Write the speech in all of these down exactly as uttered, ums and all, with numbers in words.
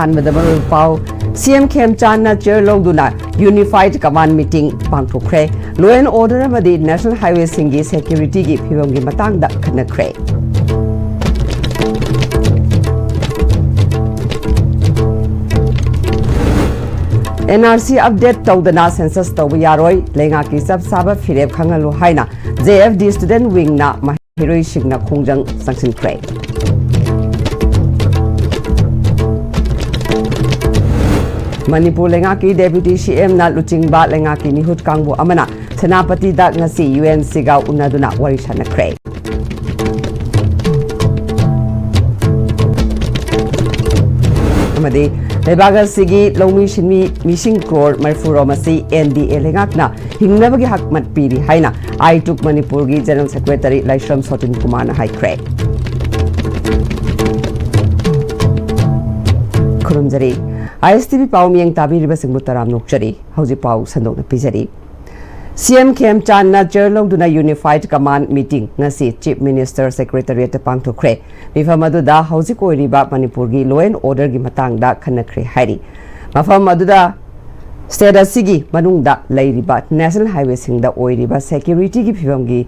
ꯑꯍꯥꯟꯕꯗ ꯃꯔꯨꯑꯣꯏꯕ ꯄꯥꯎ, ꯁꯤ ꯑꯦꯝ ꯈꯦꯝꯆꯥꯟꯅ ꯆꯤꯌꯔ ꯂꯧꯗꯨꯅ Unified Command meeting ꯄꯥꯡꯊꯣꯛꯈ꯭ꯔꯦ꯫ Law and Order ꯑꯃꯗꯤ National Highwayꯁꯤꯡꯒꯤ securityꯒꯤ ꯐꯤꯕꯝꯒꯤ ꯃꯇꯥꯡꯗ ꯈꯟꯅꯈ꯭ꯔꯦ꯫ N R C update ꯇꯧꯗꯅ census ꯇꯧꯕ ꯌꯥꯔꯣꯏ, ꯂꯩꯉꯥꯛꯀꯤ ꯆꯞ ꯆꯥꯕ ꯐꯤꯔꯦꯞ ꯈꯪꯍꯜꯂꯨ ꯍꯥꯏꯅ J F D student wingꯅ ꯃꯍꯩꯔꯣꯏꯁꯤꯡꯅ ꯈꯣꯡꯖꯪ ꯆꯪꯁꯤꯟꯈ꯭ꯔꯦ꯫ ꯃꯅꯤꯄꯨꯔ ꯂꯩꯉꯥꯛꯀꯤ Deputy C M ꯅ ꯂꯨꯆꯤꯡꯕ ꯂꯩꯉꯥꯛꯀꯤ ꯃꯤꯍꯨꯠ ꯀꯥꯡꯕꯨ ꯑꯃꯅ ꯁꯦꯅꯥꯄꯇꯤꯗ ꯉꯁꯤ U N Cꯒ ꯎꯅꯗꯨꯅ ꯋꯥꯔꯤ ꯁꯥꯟꯅꯈ꯭ꯔꯦ꯫ ꯑꯃꯗꯤ ꯂꯩꯕꯥꯛ ꯑꯁꯤꯒꯤ ꯂꯧꯃꯤ ꯁꯤꯟꯃꯤ ꯃꯤꯁꯤꯡ ꯀ꯭ꯔꯣꯔ ꯃꯔꯤꯐꯨ ꯔꯣꯝ ꯑꯁꯤ N D A ꯂꯩꯉꯥꯛꯅ ꯍꯤꯡꯅꯕꯒꯤ ꯍꯛꯃꯠ ꯄꯤꯔꯤ ꯍꯥꯏꯅ ꯑꯥꯏꯇꯨꯛ ꯃꯅꯤꯄꯨꯔꯒꯤ General Secretary ꯂꯥꯏꯁ꯭ꯔꯝ ꯁꯣꯇꯤꯟ ꯀꯨꯃꯥꯔꯅ ꯍꯥꯏꯈ꯭ꯔꯦ꯫ ꯈꯨꯔꯨꯝꯖꯔꯤ꯫ I S T V ꯄꯥꯎ ꯃꯤꯌꯦꯡ ꯇꯥꯕꯤꯔꯤꯕꯁꯤꯡꯕꯨ ꯇꯔꯥꯝꯅ ꯑꯣꯛꯆꯔꯤ꯫ ꯍꯧꯖꯤꯛ ꯄꯥꯎ ꯁꯟꯗꯣꯛꯅ ꯄꯤꯖꯔꯤ꯫ C M ꯈꯦꯝꯆꯥꯟꯅ ꯆꯤꯌꯔ ꯂꯧꯗꯨꯅ Unified Command meeting ꯉꯁꯤ Chief Minister Secretariatꯇ ꯄꯥꯡꯊꯣꯛꯈ꯭ꯔꯦ꯫ ꯃꯤꯐꯝ ꯑꯗꯨꯗ ꯍꯧꯖꯤꯛ ꯑꯣꯏꯔꯤꯕ ꯃꯅꯤꯄꯨꯔꯒꯤ law and orderꯒꯤ ꯃꯇꯥꯡꯗ ꯈꯟꯅꯈ꯭ꯔꯦ ꯍꯥꯏꯔꯤ꯫ ꯃꯐꯝ ꯑꯗꯨꯗ state ꯑꯁꯤꯒꯤ ꯃꯅꯨꯡꯗ ꯂꯩꯔꯤꯕ National Highwayꯁꯤꯡꯗ ꯑꯣꯏꯔꯤꯕ securityꯒꯤ ꯐꯤꯕꯝꯒꯤ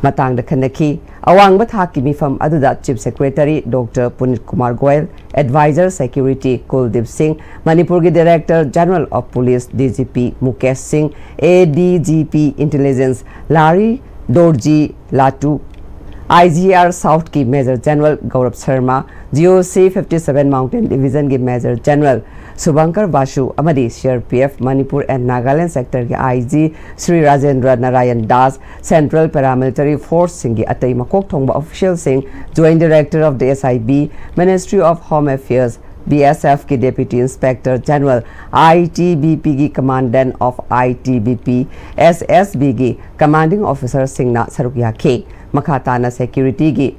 ꯃꯇꯥꯡꯗ ꯈꯟꯅꯈꯤ꯫ ꯑꯋꯥꯡꯕ ꯊꯥꯛꯀꯤ ꯃꯤꯐꯝ ꯑꯗꯨꯗ Chief Secretary Doctor ꯄꯨꯅꯤꯠ Kumar Goyal, Advisor Security ꯀꯨꯜꯗꯤꯞ ꯁꯤꯡ, ꯃꯅꯤꯄꯨꯔꯒꯤ Director General of Police D G P Mukesh ꯁꯤꯡ, A D G P Intelligence ꯂꯥꯔꯤ ꯗꯣꯔꯖꯤ ꯂꯥꯇꯨ, I G R Southꯀꯤ Major General ꯒꯧꯔꯕ Sharma, G O C fifty seven Mountain Divisionꯒꯤ Major General ꯁꯨꯚꯪꯀꯔ ꯕꯥꯁꯨ ꯑꯃꯗꯤ C R P F Manipur and Nagaland Sectorꯒꯤ I G Shri Rajendra Narayan Das, Central Paramilitary Forceꯁꯤꯡꯒꯤ ꯑꯇꯩ ꯃꯀꯣꯛ ꯊꯣꯡꯕ officialꯁꯤꯡ, Joint Director of the S I B, Ministry of Home Affairs, B S Fꯀꯤ Deputy Inspector General, I T B Pꯒꯤ Commandant of I T B P, S S Bꯒꯤ Commanding Officerꯁꯤꯡꯅ ꯁꯔꯨꯛ ꯌꯥꯈꯤ꯫ ꯃꯈꯥ ꯇꯥꯅ securityꯒꯤ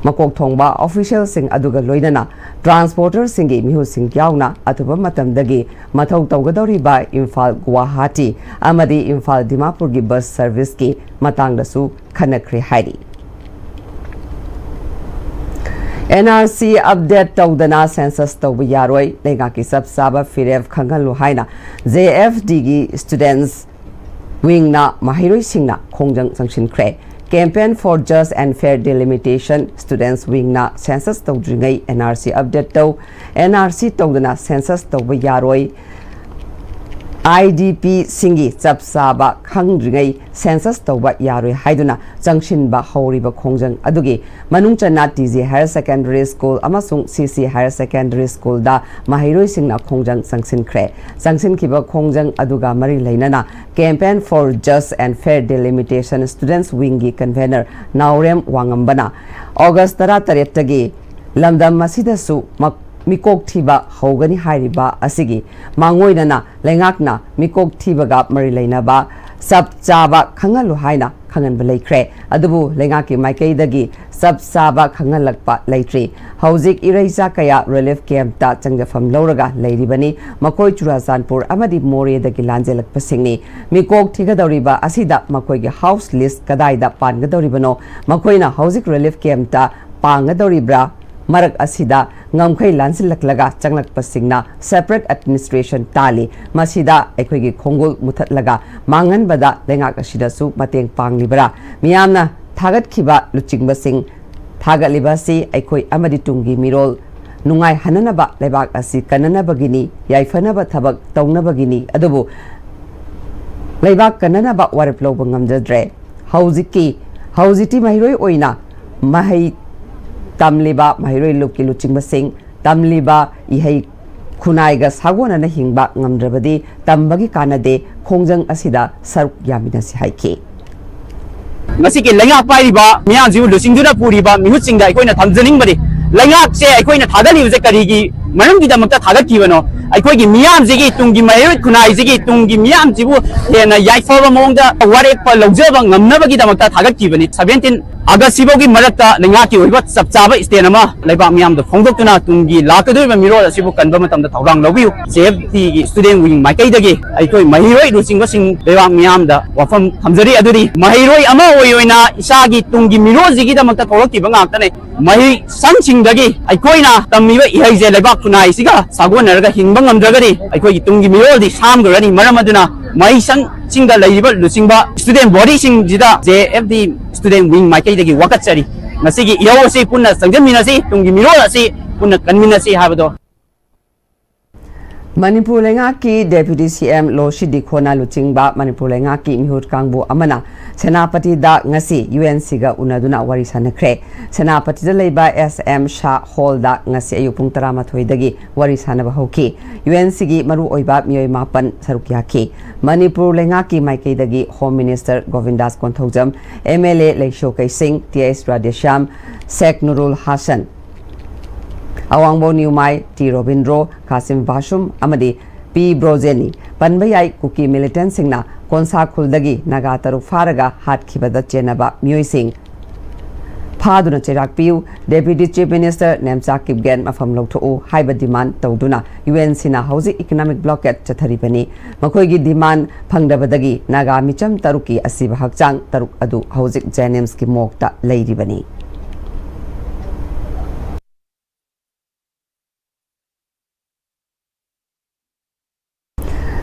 ꯃꯀꯣꯛ ꯊꯣꯡꯕ officialꯁꯤꯡ ꯑꯗꯨꯒ ꯂꯣꯏꯅꯅ transporterꯁꯤꯡꯒꯤ ꯃꯤꯍꯨꯠꯁꯤꯡ ꯌꯥꯎꯅ ꯑꯊꯨꯕ ꯃꯇꯝꯗꯒꯤ ꯃꯊꯧ ꯇꯧꯒꯗꯧꯔꯤꯕ ꯏꯝꯐꯥꯜ ꯒꯨꯋꯥꯍꯥꯇꯤ ꯑꯃꯗꯤ ꯏꯝꯐꯥꯜ ꯗꯤꯃꯥꯄꯨꯔꯒꯤ bus serviceꯀꯤ ꯃꯇꯥꯡꯗꯁꯨ ꯈꯟꯅꯈ꯭ꯔꯦ ꯍꯥꯏꯔꯤ꯫ ꯑꯦꯟ ꯑꯥꯔ ꯁꯤ ꯑꯞꯗꯦꯠ ꯇꯧꯗꯅ ꯁꯦꯟꯁꯁ ꯇꯧꯕ ꯌꯥꯔꯣꯏ, ꯂꯩꯉꯥꯛꯀꯤ ꯆꯞ ꯆꯥꯕ ꯐꯤꯔꯦꯞ ꯈꯪꯍꯜꯂꯨ ꯍꯥꯏꯅ ꯖꯦ ꯑꯦꯐ ꯗꯤꯒꯤ ꯁ꯭ꯇꯨꯗꯦꯟꯠꯁ ꯋꯤꯡꯅ ꯃꯍꯩꯔꯣꯏꯁꯤꯡꯅ ꯈꯣꯡꯖꯪ ꯆꯪꯁꯤꯟꯈ꯭ꯔꯦ꯫ Campaign for Just and Fair Delimitation, students ꯋꯤꯡꯅ ꯁꯦꯟꯁꯁ ꯇꯧꯗ꯭ꯔꯤꯉꯩ ꯑꯦꯟ ꯑꯥꯔ ꯁꯤ ꯑꯞꯗꯦꯠ ꯇꯧ, ꯑꯦꯟ ꯑꯥꯔ ꯁꯤ ꯇꯧꯗꯅ ꯁꯦꯟꯁꯁ ꯇꯧꯕ ꯌꯥꯔꯣꯏ, ꯑꯥꯏ ꯗꯤ ꯄꯤꯁꯤꯡꯒꯤ ꯆꯞ ꯆꯥꯕ ꯈꯪꯗ꯭ꯔꯤꯉꯩ ꯁꯦꯟꯁꯁ ꯇꯧꯕ ꯌꯥꯔꯣꯏ ꯍꯥꯏꯗꯨꯅ ꯆꯪꯁꯤꯟꯕ ꯍꯧꯔꯤꯕ ꯈꯣꯡꯖꯪ ꯑꯗꯨꯒꯤ ꯃꯅꯨꯡ ꯆꯟꯅ T G higher secondary school ꯑꯃꯁꯨꯡ ꯁꯤ ꯁꯤ ꯍꯥꯌꯔ ꯁꯦꯀꯦꯟꯗꯔꯤ ꯁ꯭ꯀꯨꯜꯗ ꯃꯍꯩꯔꯣꯏꯁꯤꯡꯅ ꯈꯣꯡꯖꯪ ꯆꯪꯁꯤꯟꯈ꯭ꯔꯦ꯫ ꯆꯪꯁꯤꯟꯈꯤꯕ ꯈꯣꯡꯖꯪ ꯑꯗꯨꯒ ꯃꯔꯤ ꯂꯩꯅꯅ Campaign for Just and Fair Delimitation Students Wingꯒꯤ convener ꯅꯥꯎꯔꯦꯝ ꯋꯥꯉꯝꯕꯅ ꯑꯣꯒꯁ ꯇꯔꯥꯇꯔꯦꯠꯇꯒꯤ ꯂꯝꯗꯝ ꯑꯁꯤꯗꯁꯨ ꯃꯛ-, ꯃꯤꯀꯣꯛ ꯊꯤꯕ ꯍꯧꯒꯅꯤ ꯍꯥꯏꯔꯤꯕ ꯑꯁꯤꯒꯤ ꯃꯥꯡꯑꯣꯏꯅꯅ ꯂꯩꯉꯥꯛꯅ ꯃꯤꯀꯣꯛ ꯊꯤꯕꯒ ꯃꯔꯤ ꯂꯩꯅꯕ ꯆꯞ ꯆꯥꯕ ꯈꯪꯍꯜꯂꯨ ꯍꯥꯏꯅ ꯈꯪꯍꯟꯕ ꯂꯩꯈ꯭ꯔꯦ꯫ ꯑꯗꯨꯕꯨ ꯂꯩꯉꯥꯛꯀꯤ ꯃꯥꯏꯀꯩꯗꯒꯤ ꯆꯞ ꯆꯥꯕ ꯈꯪꯍꯜꯂꯛꯄ ꯂꯩꯇ꯭ꯔꯤ꯫ ꯍꯧꯖꯤꯛ ꯏꯔꯩꯆꯥ ꯀꯌꯥ ꯔꯤꯂꯤꯐ ꯀꯦꯝꯞꯇ ꯆꯪꯖꯐꯝ ꯂꯧꯔꯒ ꯂꯩꯔꯤꯕꯅꯤ꯫ ꯃꯈꯣꯏ ꯆꯨꯔꯥꯆꯥꯟꯄꯨꯔ ꯑꯃꯗꯤ ꯃꯣꯔꯦꯗꯒꯤ ꯂꯥꯟꯖꯦꯜꯂꯛꯄꯁꯤꯡꯅꯤ꯫ ꯃꯤꯀꯣꯛ ꯊꯤꯒꯗꯧꯔꯤꯕ ꯑꯁꯤꯗ ꯃꯈꯣꯏꯒꯤ ꯍꯥꯎꯁ ꯂꯤꯁ ꯀꯗꯥꯏꯗ ꯄꯥꯟꯒꯗꯧꯔꯤꯕꯅꯣ? ꯃꯈꯣꯏꯅ ꯍꯧꯖꯤꯛ ꯔꯤꯂꯤꯐ ꯀꯦꯝꯞꯇ ꯄꯥꯡꯒꯗꯧꯔꯤꯕ꯭ꯔꯥ? ꯃꯔꯛ ꯑꯁꯤꯗ ꯉꯝꯈꯩ ꯂꯥꯟꯁꯤꯜꯂꯛꯂꯒ ꯆꯪꯂꯛꯄꯁꯤꯡꯅ ꯁꯦꯄꯔꯦꯠ ꯑꯦꯗꯃꯤꯅꯤꯁꯇ꯭ꯔꯦꯁꯟ ꯇꯥꯜꯂꯤ꯫ ꯃꯁꯤꯗ ꯑꯩꯈꯣꯏꯒꯤ ꯈꯣꯡꯒꯨꯜ ꯃꯨꯊꯠꯂꯒ ꯃꯥꯡꯍꯟꯕꯗ ꯂꯩꯉꯥꯛ ꯑꯁꯤꯗꯁꯨ ꯃꯇꯦꯡ ꯄꯥꯡꯂꯤꯕ꯭ꯔꯥ? ꯃꯤꯌꯥꯝꯅ ꯊꯥꯒꯠꯈꯤꯕ ꯂꯨꯆꯤꯡꯕꯁꯤꯡ ꯊꯥꯒꯠꯂꯤꯕ ꯑꯁꯤ ꯑꯩꯈꯣꯏ ꯑꯃꯗꯤ ꯇꯨꯡꯒꯤ ꯃꯤꯔꯣꯜ ꯅꯨꯡꯉꯥꯏꯍꯟꯅꯅꯕ, ꯂꯩꯕꯥꯛ ꯑꯁꯤ ꯀꯟꯅꯅꯕꯒꯤꯅꯤ, ꯌꯥꯏꯐꯅꯕ ꯊꯕꯛ ꯇꯧꯅꯕꯒꯤꯅꯤ꯫ ꯑꯗꯨꯕꯨ ꯂꯩꯕꯥꯛ ꯀꯟꯅꯅꯕ ꯋꯥꯔꯦꯞ ꯂꯧꯕ ꯉꯝꯖꯗ꯭ꯔꯦ꯫ ꯍꯧꯖꯤꯛꯀꯤ, ꯍꯧꯖꯤꯛꯇꯤ ꯃꯍꯩꯔꯣꯏ ꯑꯣꯏꯅ ꯃꯍꯩ ꯇꯝꯂꯤꯕ ꯃꯍꯩꯔꯣꯏ ꯂꯨꯞꯀꯤ ꯂꯨꯆꯤꯡꯕꯁꯤꯡ, ꯇꯝꯂꯤꯕ ꯏꯍꯩ ꯈꯨꯟꯅꯥꯏꯒ ꯁꯥꯒꯣꯟꯅꯅ ꯍꯤꯡꯕ ꯉꯝꯗ꯭ꯔꯕꯗꯤ ꯇꯝꯕꯒꯤ ꯀꯥꯟꯅꯗꯦ꯫ ꯈꯣꯡꯖꯪ ꯑꯁꯤꯗ ꯁꯔꯨꯛ ꯌꯥꯃꯤꯟꯅꯁꯤ ꯍꯥꯏꯈꯤ꯫ ꯉꯁꯤꯒꯤ ꯂꯩꯉꯥꯛ ꯄꯥꯏꯔꯤꯕ ꯃꯤꯌꯥꯝꯁꯤꯕꯨ ꯂꯨꯆꯤꯡꯗꯨꯅ ꯄꯨꯔꯤꯕ ꯃꯤꯍꯨꯠꯁꯤꯡꯗ ꯑꯩꯈꯣꯏꯅ ꯊꯝꯖꯅꯤꯡꯕꯗꯤ, ꯂꯩꯉꯥꯛꯁꯦ ꯑꯩꯈꯣꯏꯅ ꯊꯥꯒꯠꯂꯤꯕꯁꯦ ꯀꯔꯤꯒꯤ ꯃꯔꯝꯒꯤꯗꯃꯛꯇ ꯊꯥꯒꯠꯈꯤꯕꯅꯣ? ꯑꯩꯈꯣꯏꯒꯤ ꯃꯤꯌꯥꯝꯁꯤꯒꯤ ꯇꯨꯡꯒꯤ ꯃꯍꯩꯔꯣꯏ ꯈꯨꯟꯅꯥꯏꯁꯤꯒꯤ ꯇꯨꯡꯒꯤ ꯃꯤꯌꯥꯝꯁꯤꯕꯨ ꯍꯦꯟꯅ ꯌꯥꯏꯐꯕ ꯃꯑꯣꯡꯗ ꯋꯥꯔꯦꯞ ꯂꯧꯖꯕ ꯉꯝꯅꯕꯒꯤꯗꯃꯛꯇ ꯊꯥꯒꯠꯈꯤꯕꯅꯤ꯫ ꯁꯚꯦꯟꯇꯤꯟ ꯑꯥꯒꯁ ꯁꯤꯐꯥꯎꯒꯤ ꯃꯔꯛꯇ ꯂꯩꯉꯥꯛꯀꯤ ꯑꯣꯏꯕ ꯆꯞ ꯆꯥꯕ stand ꯑꯃ ꯂꯩꯕꯥꯛ ꯃꯤꯌꯥꯝꯗ ꯐꯣꯡꯗꯣꯛꯇꯨꯅ ꯇꯨꯡꯒꯤ ꯂꯥꯛꯀꯗꯧꯔꯤꯕ ꯃꯤꯔꯣꯜ ꯑꯁꯤꯕꯨ ꯀꯟꯕ ꯃꯇꯝꯗ ꯊꯧꯗꯥꯡ ꯂꯧꯕꯤꯌꯨ꯫ J F D ꯒꯤ student wing ꯃꯥꯏꯀꯩꯗꯒꯤ ꯑꯩꯈꯣꯏ ꯃꯍꯩꯔꯣꯏ ꯂꯨꯆꯤꯡꯕꯁꯤꯡ ꯂꯩꯕꯥꯛ ꯃꯤꯌꯥꯝꯗ ꯋꯥꯐꯝ ꯊꯝꯖꯔꯤ꯫ ꯑꯗꯨꯗꯤ ꯃꯍꯩꯔꯣꯏ ꯑꯃ ꯑꯣꯏ ꯑꯣꯏꯅ ꯏꯁꯥꯒꯤ ꯇꯨꯡꯒꯤ ꯃꯤꯔꯣꯜꯁꯤꯒꯤꯗꯃꯛꯇ ꯊꯣꯛꯂꯛꯈꯤꯕ ꯉꯥꯛꯇꯅꯦ꯫ ꯃꯍꯩꯁꯪꯁꯤꯡꯗꯒꯤ ꯑꯩꯈꯣꯏꯅ ꯇꯝꯃꯤꯕ ꯏꯍꯩꯁꯦ ꯂꯩꯕꯥꯛ ꯈꯨꯟꯅꯥꯏꯁꯤꯒ ꯁꯥꯒꯣꯟꯅꯔꯒ ꯍꯤꯡꯕ ꯉꯝꯗ꯭ꯔꯒꯗꯤ ꯑꯩꯈꯣꯏꯒꯤ ꯇꯨꯡꯒꯤ ꯃꯤꯔꯣꯜꯗꯤ ꯁꯥꯝꯈ꯭ꯔꯅꯤ꯫ ꯃꯔꯝ ꯑꯗꯨꯅ ꯃꯍꯩꯁꯪꯁꯤꯡꯗ ꯂꯩꯔꯤꯕ ꯂꯨꯆꯤꯡꯕ student bodyꯁꯤꯡꯁꯤꯗ J F D student wing ꯃꯥꯏꯀꯩꯗꯒꯤ ꯋꯥꯀꯠꯆꯔꯤ꯫ ꯉꯁꯤꯒꯤ ꯏꯍꯧ ꯑꯁꯤ ꯄꯨꯟꯅ ꯆꯪꯁꯤꯟꯃꯤꯟꯅꯁꯤ, ꯇꯨꯡꯒꯤ ꯃꯤꯔꯣꯜ ꯑꯁꯤ ꯄꯨꯟꯅ ꯀꯟꯃꯤꯟꯅꯁꯤ ꯍꯥꯏꯕꯗꯣ꯫ ꯃꯅꯤꯄꯨꯔ ꯂꯩꯉꯥꯛꯀꯤ Deputy C M ꯂꯣꯁꯤ ꯗꯤꯈꯣꯅ ꯂꯨꯆꯤꯡꯕ ꯃꯅꯤꯄꯨꯔ ꯂꯩꯉꯥꯛꯀꯤ ꯃꯤꯍꯨꯠ ꯀꯥꯡꯕꯨ ꯑꯃꯅ ꯁꯦꯅꯥꯄꯇꯤꯗ ꯉꯁꯤ U N Cꯒ ꯎꯅꯗꯨꯅ ꯋꯥꯔꯤ ꯁꯥꯟꯅꯈ꯭ꯔꯦ꯫ ꯁꯦꯅꯥꯄꯇꯤꯗ ꯂꯩꯕ S M Shah Hallꯗ ꯉꯁꯤ ꯑꯌꯨꯛ ꯄꯨꯡ ꯇꯔꯥꯃꯥꯊꯣꯏꯗꯒꯤ ꯋꯥꯔꯤ ꯁꯥꯟꯅꯕ ꯍꯧꯈꯤ꯫ U N Cꯒꯤ ꯃꯔꯨꯑꯣꯏꯕ ꯃꯤꯑꯣꯏ ꯃꯥꯄꯟ ꯁꯔꯨꯛ ꯌꯥꯈꯤ꯫ ꯃꯅꯤꯄꯨꯔ ꯂꯩꯉꯥꯛꯀꯤ ꯃꯥꯏꯀꯩꯗꯒꯤ Home Minister Govindas Konthoujam, M L A Leishiyo Keishing, T S Radheshyam, Sheikh Nurul Hasan, Awangbow Newmai, T Robindro, Kasim Vashum ꯑꯃꯗꯤ ꯄꯤ ꯕ꯭ꯔꯣꯖꯦꯟꯅꯤ ꯄꯟꯕ ꯌꯥꯏ꯫ ꯀꯨꯀꯤ militantꯁꯤꯡꯅ ꯀꯣꯟꯁꯥ ꯈꯨꯜꯗꯒꯤ ꯅꯥꯒꯥ ꯇꯔꯨꯛ ꯐꯥꯔꯒ ꯍꯥꯠꯈꯤꯕꯗ ꯆꯦꯟꯅꯕ ꯃꯤꯑꯣꯏꯁꯤꯡ ꯐꯥꯗꯨꯅ ꯆꯩꯔꯥꯛ ꯄꯤꯌꯨ, Deputy Chief Minister Nemcha Kipgen ꯃꯐꯝ ꯂꯧꯊꯣꯛꯎ ꯍꯥꯏꯕ demand ꯇꯧꯗꯨꯅ U N Cꯅ ꯍꯧꯖꯤꯛ economic blockade ꯆꯠꯊꯔꯤꯕꯅꯤ꯫ ꯃꯈꯣꯏꯒꯤ demand ꯐꯪꯗꯕꯗꯒꯤ ꯅꯥꯒꯥ ꯃꯤꯆꯝ ꯇꯔꯨꯛꯀꯤ ꯑꯁꯤꯕ ꯍꯛꯆꯥꯡ ꯇꯔꯨꯛ ꯑꯗꯨ ꯍꯧꯖꯤꯛ JNIMSꯀꯤ morgueꯇ ꯂꯩꯔꯤꯕꯅꯤ꯫